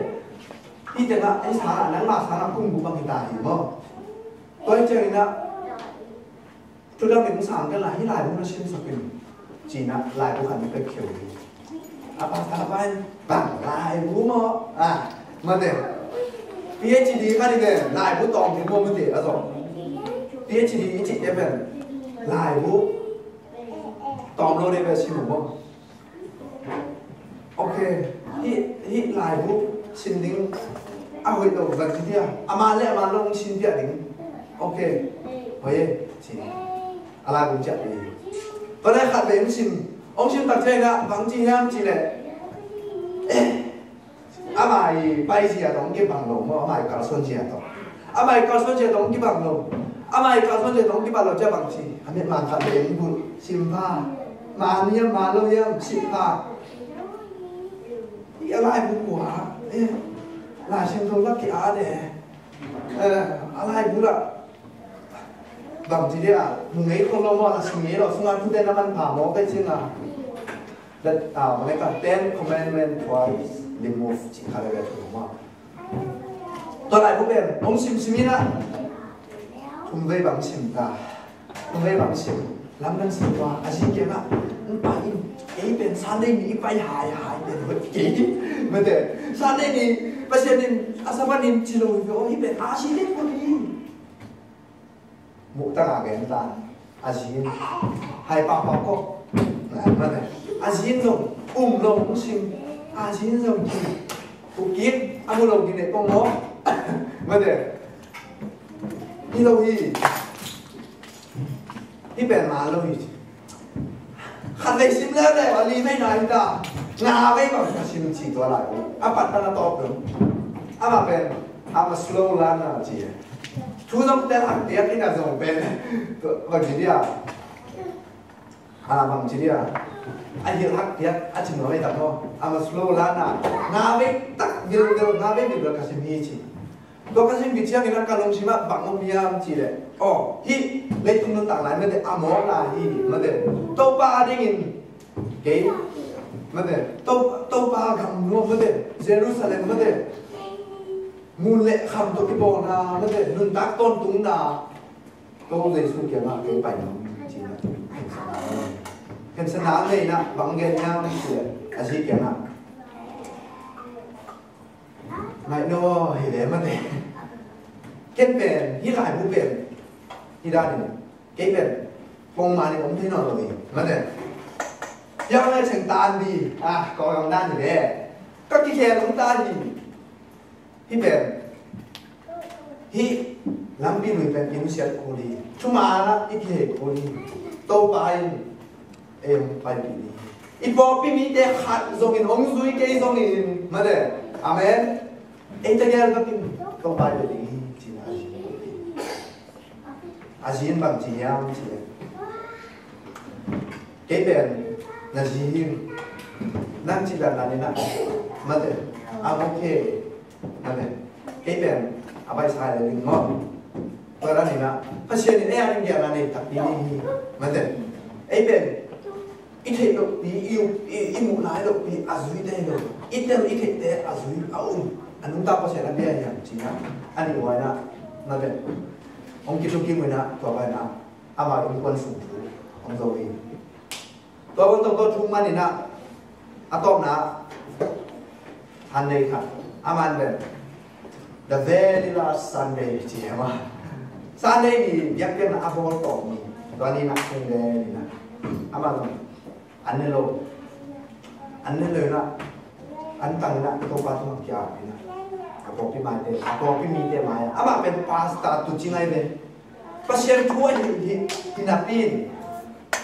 hih tengah, ei sang na, nangmah sang na kum buk bang hi ta hi maw. Tua hi ciangin ah, thudang in sang kei la, hih laibu na simsak in, ci na laibu khat na pek kheu hi. A pastor pa in, bang laibu maw? Ah, mate. PhD khat in laibu tawm ding maw mate, a zong. PhD i cih te pen laibu tawm lo ding pen sim uh maw. Ok, hih, hih laibu sim ding a hoih lo bang ci dia, amah le amah lo hong sim piak ding. Ok, hoih e, ci. A laibu ciah ding. Tua leh khat vei hong sim, hong sim tak ciangin ah bang ci hiam cih leh, eh, amah i paizia tawh hong kibang lo maw, amah i kalsuanzia tawh. Amah i kalsuanzia tawh hong kibang lo. Amah i kalsuanzia tawh hong kibang lo ciah bang ci. A mit man khat le in bul sim pha. Man hiam, man lo hiam, sim pha. I a laibu kua, eh, Lai Siangtho lak ki-at e. Eh, a laibu lah bang ci dia, mu ngei khol lo maw, a sim ngei lo, sungah thute na man pha maw, kei cina. That, ah, bang e ka, Ten Commandment twice removed, ci kha le ve thu maw. Tua laibu pen hong simsim in ah, thum vei bang sim ta. Thum vei bang sim. Lamdang sim tua, a zi kiangah, "Hong pai in, kei pen Sunday ni i pai haihai pen hoih kei," mate. "Sunday ni Pasian in a Sabbath ni ci lo hi ve aw, hih pen a si dek ko ni." Muh tangah gen ta. A zi in hai pahpah kawk. Na, mate. A zi in zong um lo hong sim. A zi in zong ki, u kik a mu lo ki ne kong maw. Mate. Hi lo hi. Hih pen ma lo hi. Khat vei sim leuleu a, li vei na hi ta. Nga vei bang ka sim ci tua lai. A pat pan a tawp lo. Amah pen, "I'm a slow learner," ci. Thu zong tel hak tiak in a zong pen. Bang ci dia. A, bang ci dia. A hilh hak tiak a ci nuam ei tak maw. "I'm a slow learner." Nga vei tak vilvel, nga vei vilvel ka sim hi ci. Tua ka sim khit ciangin a ka lungsim ah bang om hiam cih leh, aw, hih leitung nuntak lai mate, a mawk lai hi mate. Topa a dingin kei mate, To-, Topa gam nuam mate, Jerusalem mate, mun le kham tawh kibawlna mate, nuntak tawntungna, To Jesu kiangah kei pai nuam cihna. Khensa na nei na bang gen hiam cih leh, a zi kiangah, "Ngaih naw hi ve mate. Ken pen hih laibu pen hih danin kei pen pongman in om thei nawn lo hi mate. Piang le cheng tan di, ah, kawlgam dan hi ve. Ka kikhel om ta hi. Hih pen, hih lampi lui pen i nusiat kul hi. Thuman ah i kihei kul hi. Topa in ei hong paipih ding hi. I pawlpi mite khat zongin hong zui kei zongin," mate. Amen. "Ei tegel bakin Topa i pia ding hi," ci na. A zi in bang ci hiam cih leh, "Kei pen na zi hi. Nang cih dan dan in ah, mate, I'm okay. Mate, kei pen a baihsa le ding maw. Tua dan in ah, Pasian in ei a ding giahna nei takpi ding hi. Mate, ei pen i theih lohpi, i, i, i muh lai lohpi a zui te hi lo. I tel i theihte a zui a um. A nungta Pasian a bia hiam," ci na. A nih huai na, mate, hong kithukim uh hi na, tua bai na, amah innkuan sung thu hong zo hi. Tua bang tawh tua thu man in ah, a tawpna, Sunday khat, a man pen, The very last Sunday ci hi mah. Sunday ni biakpiakna a bawl tawh ni. Tua ni nak sung le ni nak. Amah zong an ne lo. An ne lo na. An tang na Topa tungah kiap na. A pawlpi maite, a pawlpi mite mai-ah. Amah pen pastor tu ci ngai ve. Pasian thu a hilh hi, hi napi in.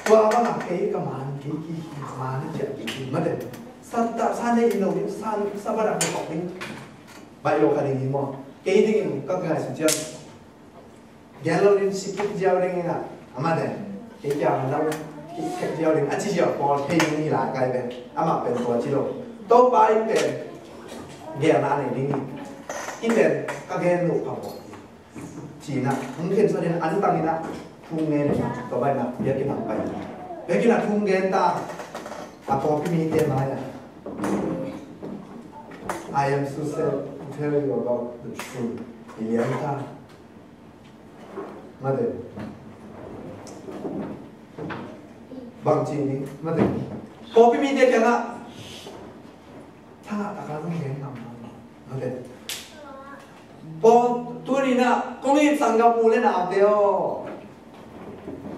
Tua bangah kei ka man, kei ki hi man a ciah kei hi mate. Santa, Sunday hi lo ding, San, Sabbath ah ka kok ding. Baih lo kha ding hi maw. Kei dingin ka ngaihsun ciang. Gen lo ding, si kik ziau ding hi na. Amah den. Kei kia man lo, kik thek ziau ding. A ci ziau pawl thei ding hi lai kai ben. Amah pen tua ci lo. Topa in pen. Gelna nei ding hi. I pen ka gen lo kha maw. Ci na, hong khensa den an tang in a, thu ngen in a, tua bai na, biakinn ah pai. Biakinn ah thu ngen ta, a pawlpi mite mai-ah. I am so sad to tell you about the truth. I lian ta. Mate. Bang ci ni, mate. Pawlpi mite kiangah. Thangah taka zong gen ngam lo. Mate. Pawl tuni na kong it sanggam u le naute aw.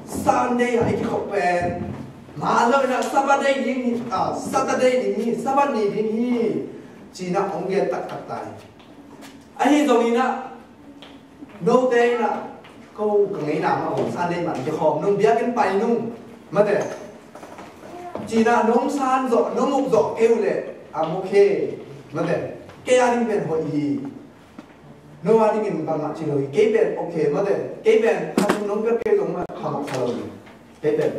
Sunday ah i kikhop pen. Mah lo na Sabbath day ding hi, ah, Saturday ding hi, Sabbath ni ding hi. Ci na hong gen taktak ta hi. Ahi zongin a Note in a, ko ka ngeina mah hong san dei man kikhawm nung, biakinn pai nung, mate. Cina nong san zawh, nong uk zawh kei uh leh, I'm okay, mate. Kei a ding pen hoih hi. No a dingin bangmah ci lo hi. Kei pen okay, mate. Kei pen khat nong pia kei zong mah khamah sa lo hi. Kei pen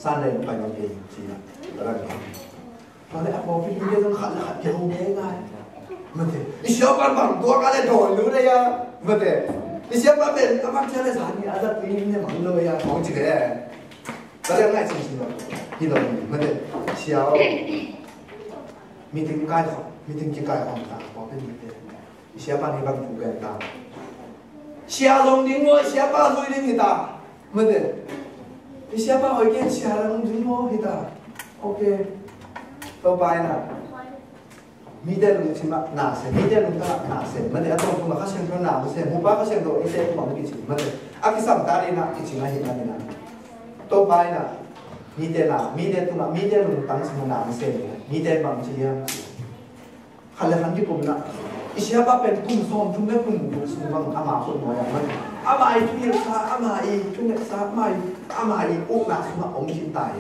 san dei pai nong kei, cina. Ka dang kei. Tua leh a pawlpi mite zong khat le khat kiho ngeingai. Mate. I siapa bang tua ka le dawi lu le ya. Mate. I siapa pen a bang cia le sa ni a zat ni ne mang lo ya. Kong ci le. Ka le ngai cin cin lo. Hi lo ni. Mate. Sia o. Meeting kai khawm. Meeting kikai khawm ta. Pawlpi mite. I siapa ni bang thu gen ta. Sia zong ding maw, i siapa zui ding hi ta. Mate. I siapa hoih kei, sia zong ding maw hi ta. Okay. Topa in a. Mite lungsim ah na sem, mite lungtang ah na sem. Mate, a tawh kum a Kha Siangtho na sem. Mupa Kha Siangtho i te kum a kici. Mate. A kisam ta ding a kici na hi na ni na. Topa in a. Mite na, mite tung ah, mite lungtang sim na sem. Mite bang ci hiam. Khat le khat kikum na. I siapa pen kum sawm thum le kum guk sung bang ama khut nuai ah man. Ama i thuhilhsa, ama i thungetsa, ama i, ama i ukna sungah om khin ta hi.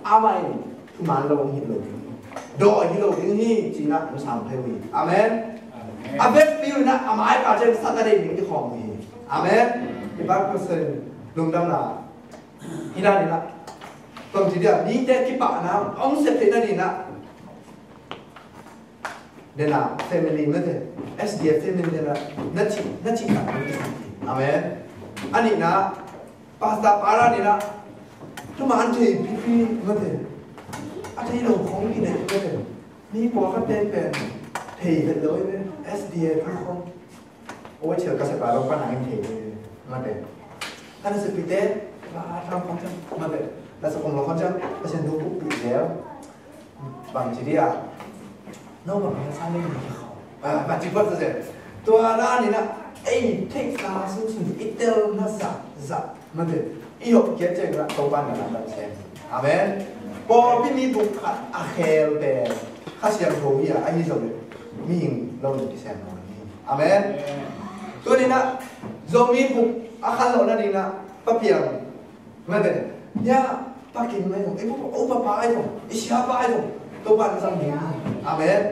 Ama i thuman lo om hi lo ding. Dawi hi lo ding hi, cina hong sam thei uh hi. Amen. Amen. A vekpi uh na, ama i pa cen Saturday ning kikhawm uh hi. Amen. I pa Christian lungdamna. Hi na ni na. Tawm ci dia, mite kipahna, hong sep theihna ni na. Dena family mate, S D F family dena, na ci, na ci kan. Amen. A nihna, Pastor para nihna, tuma an thei pipi mate. A thei lo khong i nei mate. Mi pawlkhat pen pen thei vet lo i ve, S D F khong. Oi, thil ka sepa lo pa nang in thei mate. Ka na sepite, ba tham khong cang mate. Na sa kong lo khong cang, ka sen du pu pi leo. Bang ci dia. No bang na sa ning ni kho. Ba, ba ci pot sa se. Tua na ni na. Ei, thei ka su su ni i tel na sa, sa. Mate. I hop kia ceng la, Topa na na se. Amen. Pawlpi mi buk khat a khel pen. Kha Siangtho hi a, a hi zo le. Mihing lo ni kisem lo ni. Amen. Tua ni na. Zomi buk a khan lo na ni na. Pa Piang. Mate, ya, Pa Kim ai zong, eh, pa, oh, pa, pa ai zong, eh, siapa ai zong, Topa na zang ding. Amen.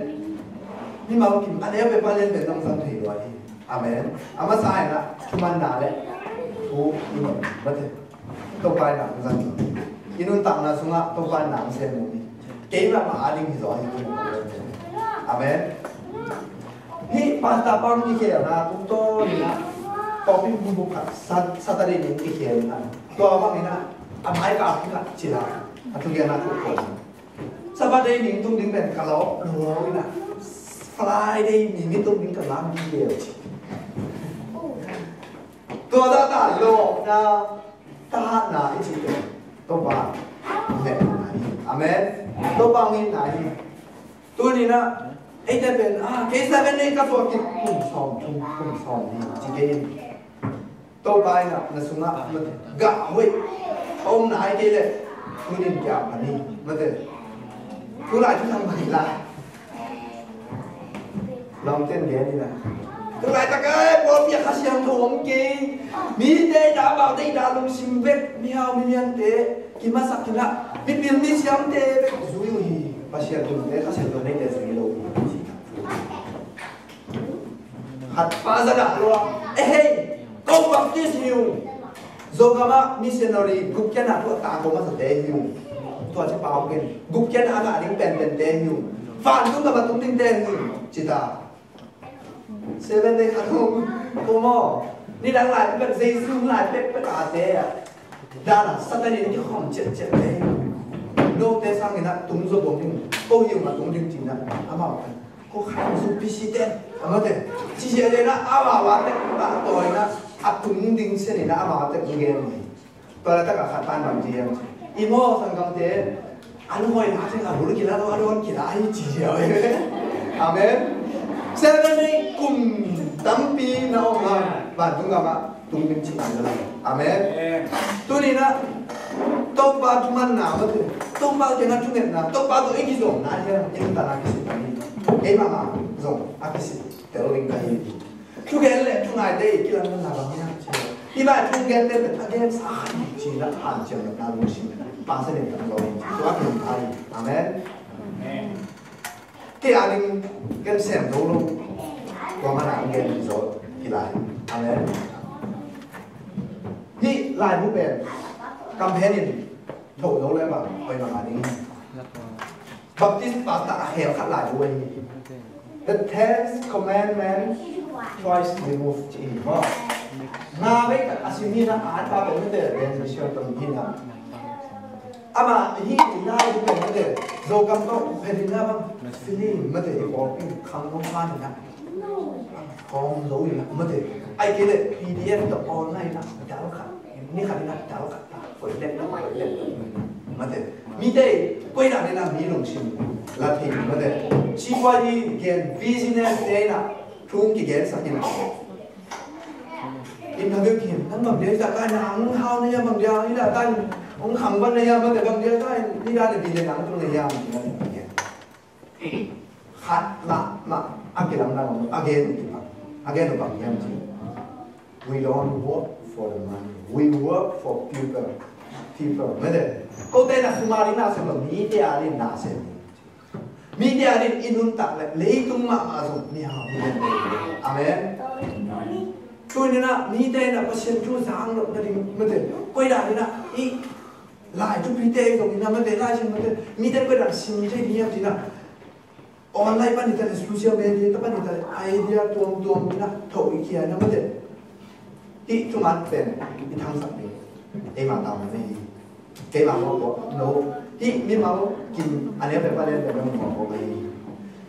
Mimal kim, a neu pe pa lian pen zong zang thei lua hi. Amen. A masa ai na, thuman na le, oh, i no, mate. Topa na zang ding. I nuntakna sungah, Topa na sem ding. Keimah mah a ding hi zaw hi. Amen. Hih Pastor Pang kikhelna tungtawn in ah, pawlpi buk khat Sat-, Saturday ni kikhelna. Tua bangin ah, a mai ka khat cila, a thugenna khat ko. Saturday ni tung ding pen ka lo, lo in ah, Friday ni ni tung ding ka lam kikhel. Tua zah ta lo na, ta na i ci pen. Topa, amen. Amen. Topa ngi na hi. Tuni na, Eite pen, ah, kei Seven Day ka suak kik kum sawm thum, kum sawm ni ci kei in. Topa in ah na sungah gah hoih a om nai kei leh tuni in kiam kha ni, mate. Tulai thu thang mah hi lai. Lawmte in gen in ah, tulaitak ah pawlpi ah Kha Siangtho om kei. Mite i dah, amaute i dah lungsim bek, mihau mimiante kimasak in ah, mipil misiamte bek zui uh hi. Pasian tumte, Kha Siangtho neite zui lo uh hi. Khat pa za dah lua. Eh, hei, ko Baptist hi ung. Zogam ah missionary gupkhiatna thu a tangko masate hi ung. Tua ci pau ken. Gupkhiatna a ngah ding penpente hi ung. Vantung gam a tung dingte hi ung, ci ta. Seven Day khat hong ko maw. Nidang lai pek, Jesu lai pek pek a te ah. Dan a Satan in kikhawm ciatciat te hi ung. Note sangin ah tung zo bawm ding. Ko hi ung a tung ding ci-in ah amau kan. Ko khai su pisi ten, amau te. Ci sia le na amau a tek ba to na a tung ding sen na amau a tek gen. Tua la tak a khat pan bang ci hiam ci. I maw sanggamte, a lunghoi na teng a bul kila lo, a don kila hi ci sia. Amen. Seven Day kum tampi na om ha. Vantung gam ah tung ding ci nai lo. Amen. Amen. Tuni in ah Topa thumanna, mate. Topa kiang ah thungetna, Topa tawh i kizopna hi a, i nuntakna kisit ta hi. Keimah mah zong a kisit tel ding ka hi. Thugen le thungaite i kilamdanna bang hiam ci. I mah thugente pen a gensa khat hi ci-in ah hanciamna lungsim Pasian in tang lo hi. Tua pen pai. Amen. Amen. Kei a ding ken sem zo lo. Tua man a gen zo hi lai. Amen. Hih laibu pen kam hen in thoh zo le bang, hoi bang a ding. Baptist pastor a hel khat laibu ahi. The Ten Commandments twice removed ci hi maw. Nga vei tak a sim hi na, a an pa pen mite Ben Mission tong hi na. Ama hi lai hi pen mate, Zogam tawh phe ding na bang, film mate, i pawlpi khang nong pha ni na. Khawm zo i na mate. Ai kei le P D F tawh online na dal khat, ni khat na dal khat ta. Koi lek na, koi lek na mate. Mite koi na ni na mi lungsim la thei mate. Ci kua hi gen business te na thung kigen sak hi na. Interview khin, nang bang dia i zak a, nang hong hau na hia, bang dia i la tan hong khang ban na hia, mate bang dia ta i la na bi le nang tung na hia, bang dia. Khat mah mah a kilamdang a gen uh kipang, a gen uh bang hiam ci. We don't work for the money. We work for people. People. Mate. Kote na sum a ding na sem lo, mite a ding na sem. Mite a ding i nuntak le leitung mahmah zong mihau hi den. Amen. Tuni in ah mite in ah Pasian thu zang loh nading mate, koi dan in ah i lai thupite zong in ah mate, lai sin mate, mite koi dan sim thei ding hiam ci in ah online pan hi ta le, social media ta pan hi ta le, idea tuamtuam in ah thoh i khia in ah mate. Hih thuman pen i thangsak ding. Eima tau na hi. Keima mawh mawh lo. Hih mimal kim a lian pek pa lian pek mawh mawh hi.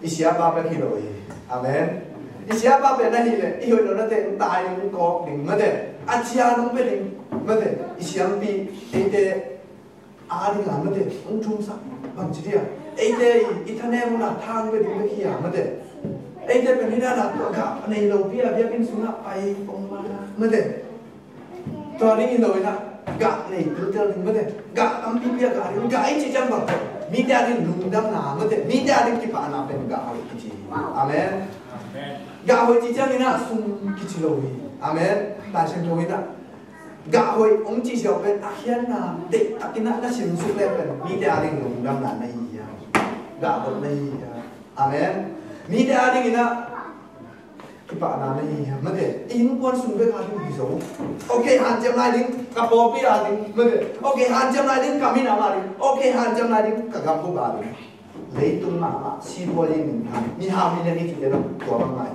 I siapa pek hi lo hi. Amen. I siapa pek na hi le i hoih lo na teng tai ding, kawk ding mate. A cia nong pek ding mate. I siampi eite a ding a mate, hong thumsak bang ci dia. Eite i thanem hun a thang pek ding pek hi a mate. Eite pen hi na na tua gah nei lo pi a biakinn sungah pai kong ma mate. Tua ding hi lo in ah gah nei piltel ding mate. Gah tampipi a gah ding, gah i cih ciang bang, mite a ding lungdamna mate, mite a ding kipahna pen gah hoih kici. Amen. Amen. Gah hoih cih ciang in ah sum kici lo hi. Amen. Lai Siangtho in ah gah hoih hong cih siau pen a khiatna deihtak in ah na simsuk le pen mite a ding lungdamna na hi hiam? Gah hoih na hi hiam? Amen. Mite a ding in ah kipahna na hi hiam mate. I innkuan sung bek a ding hi zo. Okay, hanciam lai ding ka pawlpi a ding mate. Okay, hanciam lai ding ka minam a ding. Okay, hanciam lai ding ka gambup a ding. Leitung mahmah sibuai in minthang, mihau milian i cihte lo, tua bang mah hi.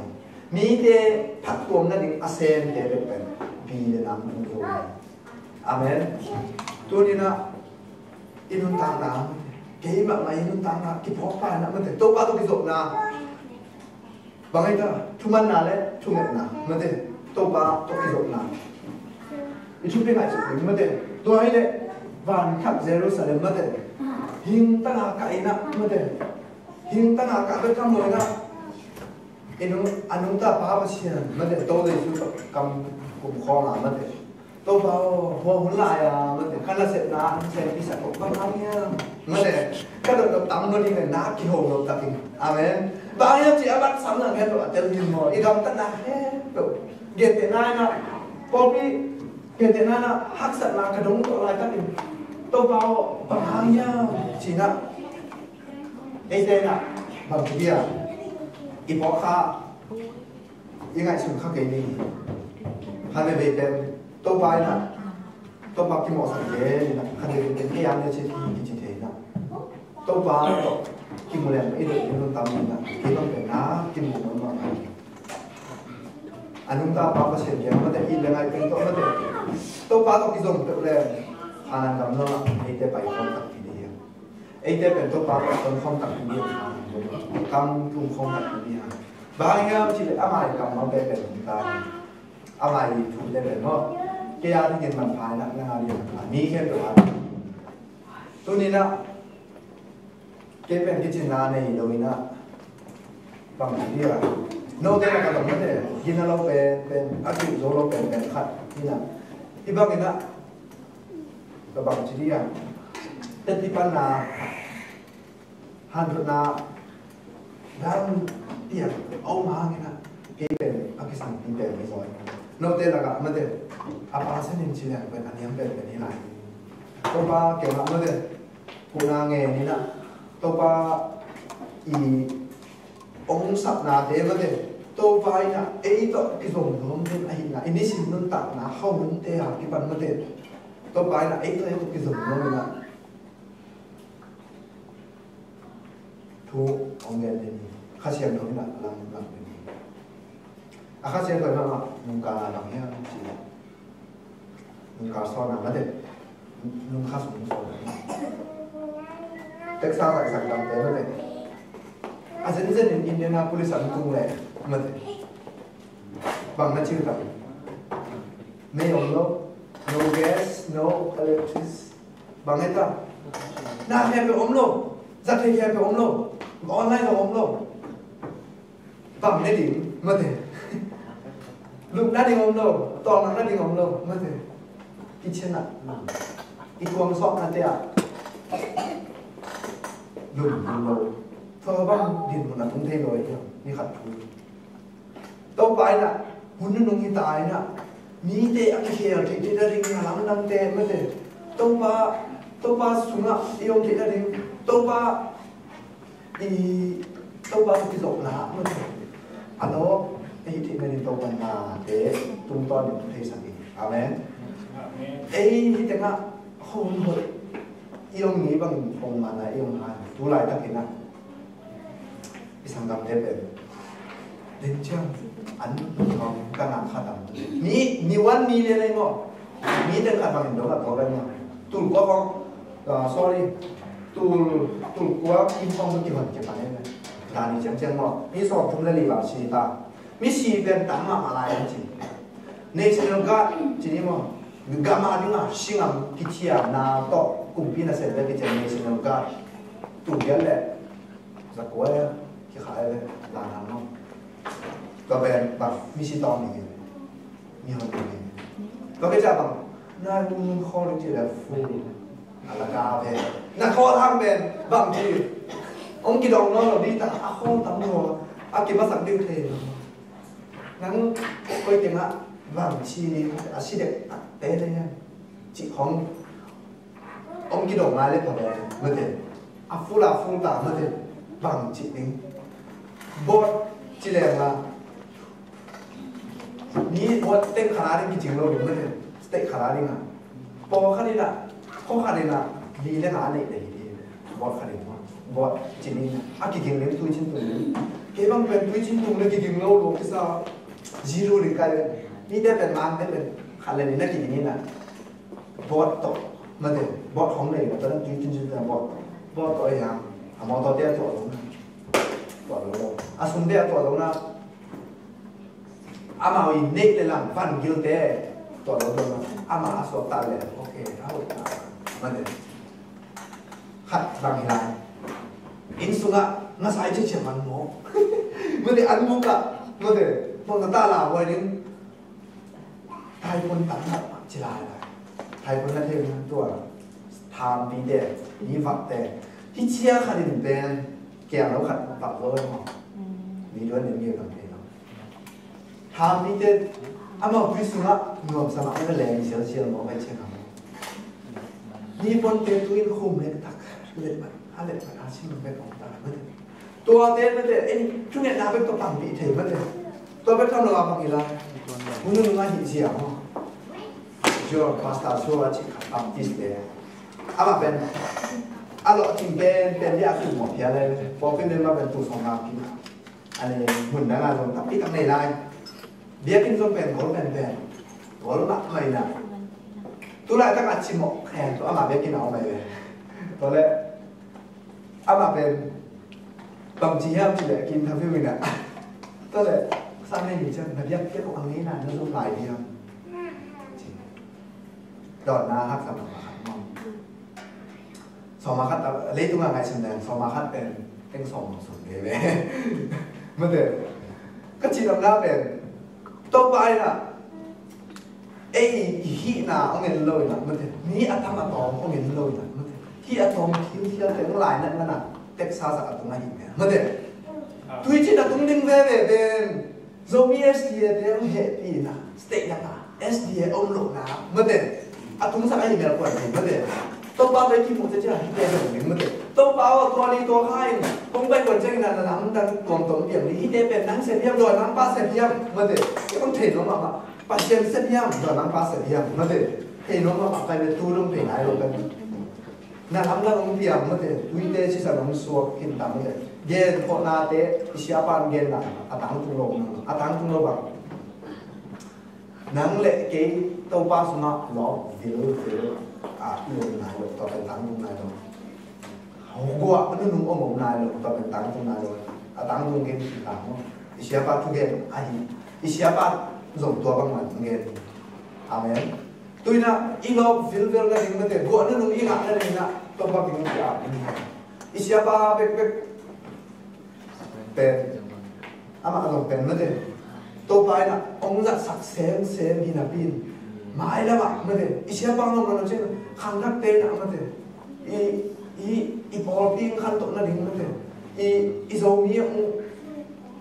Mite phattuam nading a semte bek pen pi le nam hong zo hi. Amen. Tuni in ah i nuntakna, keimah mah i nuntakna kiphawkpa in ah mate, Topa tawh kizopna. Bang hei ta, thumanna le thungetna mate, Topa tawh kizopna. I thupi ngaihsut ding mate. Tua hi le van thak Jerusalem mate, hing tanga kah in ah mate, hing tanga kah bek tham lo in ah I nung, a nungta Pa Pasian, mate, to Jesu kam kum khawng a, mate. Topa aw, hua hun lai a, mate, ka nasepna an sem pisak ko, bang hang hiam? Mate, ka dot dot tam lo ding le na kiho lo takin. Amen. Bang hiam ci a bat sam lang hen lo a tel min maw, i gamtatna hen lo. Gentehna in a, pawlpi gentehna in a, haksatna ka dong tawh laitakin, Topa aw, bang hang hiam? Ci-in a, eite in a, bang ci dia, i pawlkha, i ngaihsun kha kei ni. Khan veve pen, Topa in a, Topa kimawhsak kei in a, khan veve pen, ei a ne ci, kici thei in a. Topa tawh kimu leng i deih ding hun tam in a, kei bang pen na kimu mahmah. A nungta Pa Pasian kiang mate, it le ngai pen tawh mate, Topa tawh kizom peuh leng, Kanaan gam nuam ah eite pai khawm takpi ding hi. Eite pen Topa tawh ton khawm takpi ding hi. Kanaan gam nuam ah kam tum khawm takpi ding hi. Bang hang hiam cih leh ama i kam bang pen pen ta hi. Ama i thu te pen maw, kei a dingin manpha in a, nang a dingin manpha, mi khempeuh a. Tuni in a, kei pen kicinna nei lo in a, bang ci dia, note na ka bang mate, gina lo pen pen, a kih zo lo pen pen khat in a, hih bang in a, ka bang ci dia, teti panna, hanthotna dang piang a om hangin a, kei pen a kisangpi pen hi zaw. Note lakah mate, a pa sanin ci liang pen a niam pen pen hi lai. Topa kiangah mate, kuhna ngen in a, Topa i ong sapnate mate, Topa in a ei tawh kizom nuam ding ahihna, i nisim nuntakna hohunte a kipan mate, Topa in a ei tawh ei tawh kizom nuam in a, thu hong gen ding hi. Kha Siangtho in a lam lam ding hi. A Kha Siangtho in a nungkal a lam hiam ci a, nungkal sawn a mate, nungkha sung sawn a. Teksa kaihsak dangte mate. A zenzen in Indianapolis an tung leh mate, bang na cih tam? Mei om lo, no gas, no electric. Bang hita? Na khempeuh om lo. Za thei khempeuh om lo. Online lo om lo. Bang ne ding mate. Lupna ding om lo. Tawlnga na ding om lo mate. Kitchen ah, i tuam sawknate ah lum lo. Tua bang dinmun a tung thei lo hi. Ni khat thu Topa in a, hun nunung hi ta in a, mite a kikhel theih theihna ding, a lamdangte mate, Topa, Topa sungah i om theihna ding, Topa i, Topa tawh kizopna mate, a lawp a hih theihna ding Topa nate tungtawn in theisak hi. Amen. Amen. Ei hih tengah hong hot i om ni bangin hong mana i om hai tu laitakin a, i sanggamte pen den ciang an nung thawng ka ngah kha tam. Mi, mi one million ei maw? Mi teng khat bangin dong a tua pen maw? Tul kua khawng, ah, sorry, tul, tul kua kim khawng tu kihon kei pan ei maw? Dani ciang ciang maw? Mi sawm thum le li bang si ta. Mi si pen tam mahmah lai a ci. National Guard ci ni maw? Gam a ding a si ngam kithiamna tawh kumpi nasem bek kician National Guard. Tul giat le za kua kikhai ve, dan hang maw? Tua pen bang, misi tawng ding hi ve. Mihon ding hi ve. Tua khit ciang bang, na mun khawl ding ci le fu a la ka ve. Na khawl hang pen bang ci, hong kidong nawn lo ding ta, a khawl tam lo a, a kimasak ding thei lo. Nang koi tengah bang ci ni, a si dek takte le hiam? Cih khong hong kidong ngai le pha ve, mate. A full a full ta, mate. Bang cih ding. Boat ci leng a, mi boat teng khat a ding kicing lo ding, mate. State khat a ding a, pawlkhat in a, khuakhat in a, li le nga a neih le hi ding. Boat khat in, boat ci ni a, kiging le tui cin tung le. Kei bang pen tui cin tung le kiging lo lo kisa. Zero ding kai le. Mite pen, mangte pen khat le nih na kiging in a, boat tawh, mate, boat hong nei lo, tua dan tui cin cin tung boat, boat tawh a hiang, a mawtawte a tuah lo na, tuah lo lo. A sumte a tuah lo na, amau i neih le lang van gilte tuah lo tuah lo. Amah a suakta le, ok, a hoih ta, mate. Khat bang hi lai. Inn sungah ngasa i ciacia man maw? Mate an buk ah, mate, bang na ta la huai ding. Thaipun tam na ci lai lai. Thaipun na thei na tua. Thampite, mi vakte. Hi cia khat in pen, kiang lo khat vak lo mo. Mi duan in mi vak te lo. Thampite, amau tui sungah nuam sa mah, a leng sial sial mawk a cia kha. Mi ponte tu in khum lek tak, lek mat, a lek mat a sim bek om ta, mate. Tuate mate, ei, thungetna bek tawh pangpih thei mate. Tua bek tham lo a pang i la. Hunu nunga hi zia maw. Zio pastor sua a cik khat Baptist te. Amah pen, a lawh cing pen, pen dia a kum mawh phia le, pawlpi pen mah pen tu sawm ngam kin. Ani hun dang a zong tampi tak nei lai. Biakinn zong pen gol pen pen. Gol mah mah ina. Tu laitak a cimawh khen tu amah biakinn a om ai ve. Tua le amah pen bangci hiam ci le kin thapiu ina. Tua le sang nei ni ciang na biak biak a ngei na na zong lai diam. Ci. Dawtna haksa mah khat maw. Sawm a khat, leitungah ngaihsun leng sawm a khat pen teng sawm sawm veve. Mate. Ka cih lamna pen Topa in ah ei i hihna hong en lo in ah, mate, mi a tam a tawm hong en lo in ah, mate, hih a tawm thil thialte hong lainat man ah teksa sak a tung ahi mate. Tui cin a tung ding veve pen Zomi S D A te hong hehpihna state dang a S D A om lohna mate a tungsak ahi mel kuan hi mate. Topa pen kimuh te ciang hite dong ding mate. Topa aw tua ni tua kha in kong pai kuan ciangin a na lamdang tuamtuam piang ding hite pen nang sep hiam dawi nang pa sep hiam mate. Kei kong thei lo mahmah Pasian sep hiam dawi nang pa sep hiam mate. Thei lo mahmah pai le tu dong thei nai lo pen. Na lamdang hong piang mate, tuite sisan hong suak khin ta mate. Gen khawhnate, i siapa in genna a tangtung lo, a tangtung lo bang. Nang le kei Topa sungah lawp vilvil a i om nai lo, tua pen tangtung nai lo. Guah nunung om om nai lo, tua pen tangtung nai lo. A tangtung gen khin ta maw. I siapa thugen ahi, i siapa zong tua bang man gen. Amen. Tuina i lawp vilvel na ding mate, guah nunung i ngah na ding na Topa kingin ki-ap ding hi. I siapa bekbek pen amah a zong pen mate. Topa in ah hong zatsak semsem hi napi in mailam ah mate, i siapa ngam lo na cin khangthakte in ah mate, i, i, i pawlpi hong khantoh na ding mate, i, i Zomi hong,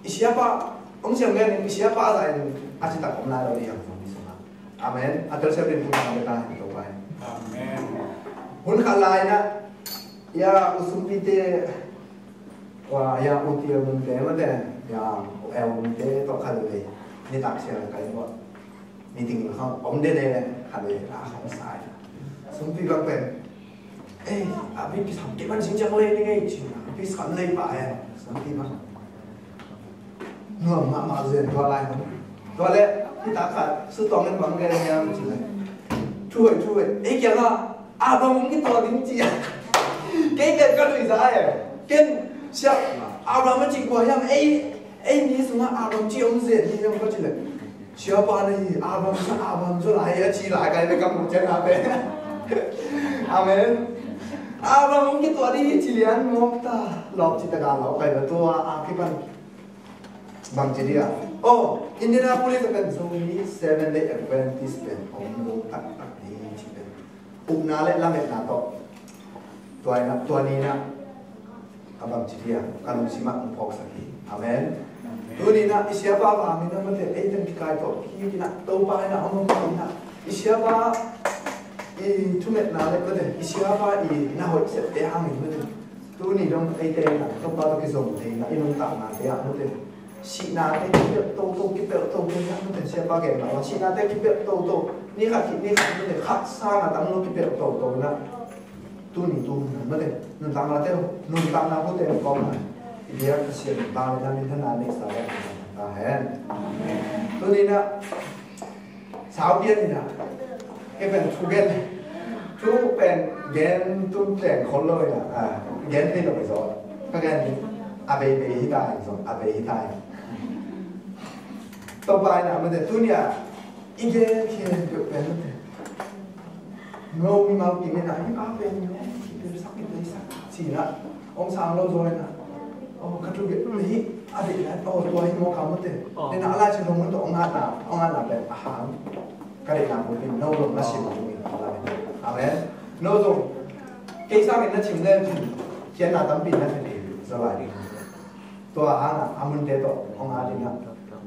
i siapa hong siam ngen ding, i siapa zah in a citak om lai lo ding hi hang Zomi sungah. Amen. A telsiam ding tung a beta hi to pai. Amen. Hun khat lai na ya u sumpite wa ya u tiamunte mate ya u elmunte to khat le ni tak sia kai bo. Ni ting khang om de ne khat le a khang sai. Sumpi bang pen. Ei, a bi pi sam ke ban sing jang lei ni ngei cin a bi sam lei pa e. Sam pi ban. Nuam mahmah zen tua lai. Tua le, hi ta khat, su tong in bang gen hiam cin le. Thu hoi, thu hoi. Ei kia la, Abraham hong ki tua ding ci a. Kei ken ka lui za e. Ken, sia, Abraham a cing kua hiam, ei, ei mi sungah Abraham ci hong zen ni hiam ka cin le. Siapa na hi, Abraham sa, Abraham sa lai a ci lai kai bek ka mu cian a pe. Amen. Abraham hong kituah ding hi ci lian mawk ta. Lawp ci taka lawp kai bek tua a kipan. Bang ci dia. Oh, Indianapolis a kan Zomi Seven Day Adventist pen hong mu taktak ding hi ci pen. Upna le lametna tawh. Tua ina, tua ni ina. A bang ci dia, ka lungsim ah hong phawksak hi. Amen. Tuni ina, i siapa vang ina mate, ei teng kikai tawh, ki ina, Topa ina, hong hong ina. I siapa, i thumetna le mate, i siapa i na hoih sep te hang ina mate. Tuni dong, ei te ina, Topa tawh kizom te ina, i nuntakna te ah mate. Sihnate kipelh toto, kipelh toto, ina mate, siapa gen ma, sihnate kipelh toto. Ni khat, ni khat, mate, khat sang a tang lo kipelh toto ina. Tuni tu hun mate, nuntakna te, nuntakna hu te kong na. I biak Pasian bang le na min thana nei sa le ta hen. Tuni na, sau pian ina. Ke pen thu gen. Thu pen gen tun pen khol lo ina. Ah, gen thei lo zo. Ka gen ni. A bei bei hi ta zo, a bei hi ta. Topa ina mate tuni a. I gen khen peuh pen mate. Ngo mi mau ki mena hi pa pen ne, ki pen sak ki pen sak. Sina, ong sang lo zo na. Aw, ka tu bia hi, a deih lai, aw, tua hi maw ka mate. Ni na lai chin hong mun to ong hat na, ong hat na pen a hang. Ka deih na ko pin no lo na sim tu ni. Amen. No zong kei sang in na chim le pin. Kian na tam pin na pin. Za lai ding. Tua hang a mun te to ong hat ding na.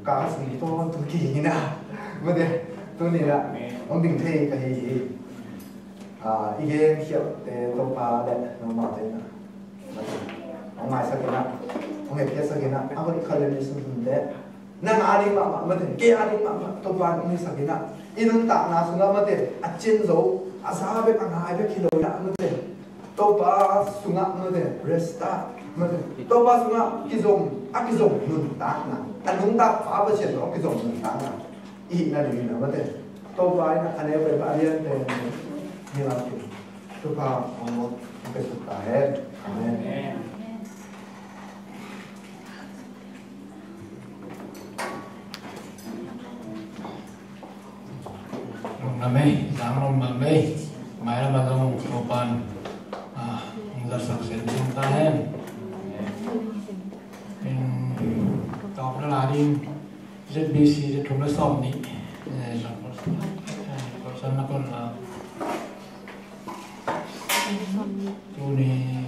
Ka ka sing to tu ki ni na. Mate. Tu ni na. Ong ding thei ka hi hi. A, i gen khial te Topa le no ma te na. Hong ngaisak in ah, hong hehpihsak in ah, a hoih khat le nih sunsun te. Nang a ding mahmah mate, kei a ding mahmah, Topa in hong hisak in ah. I nuntakna sungah mate, a cin zo, a za bek, a ngai bek hi lo in ah mate. Topa sungah mate, rest ah mate. Topa sungah kizom, a kizom nuntakna. A nuntak pa Pasian lo kizom nuntakna. I hihna ding in ah mate. Topa in ah a neu pen a lian pen hi lam kin. Thupha hong pia suk ta hen. Amen. Lungdam ei, zang lungdam ei. Mailam a zong Topa'n, ah, hong zatsak sian ta hen. In, tawpna la ding, Z B C, za thum le sawm nih. Eh, sawm, eh, sawm na kon la. Tuni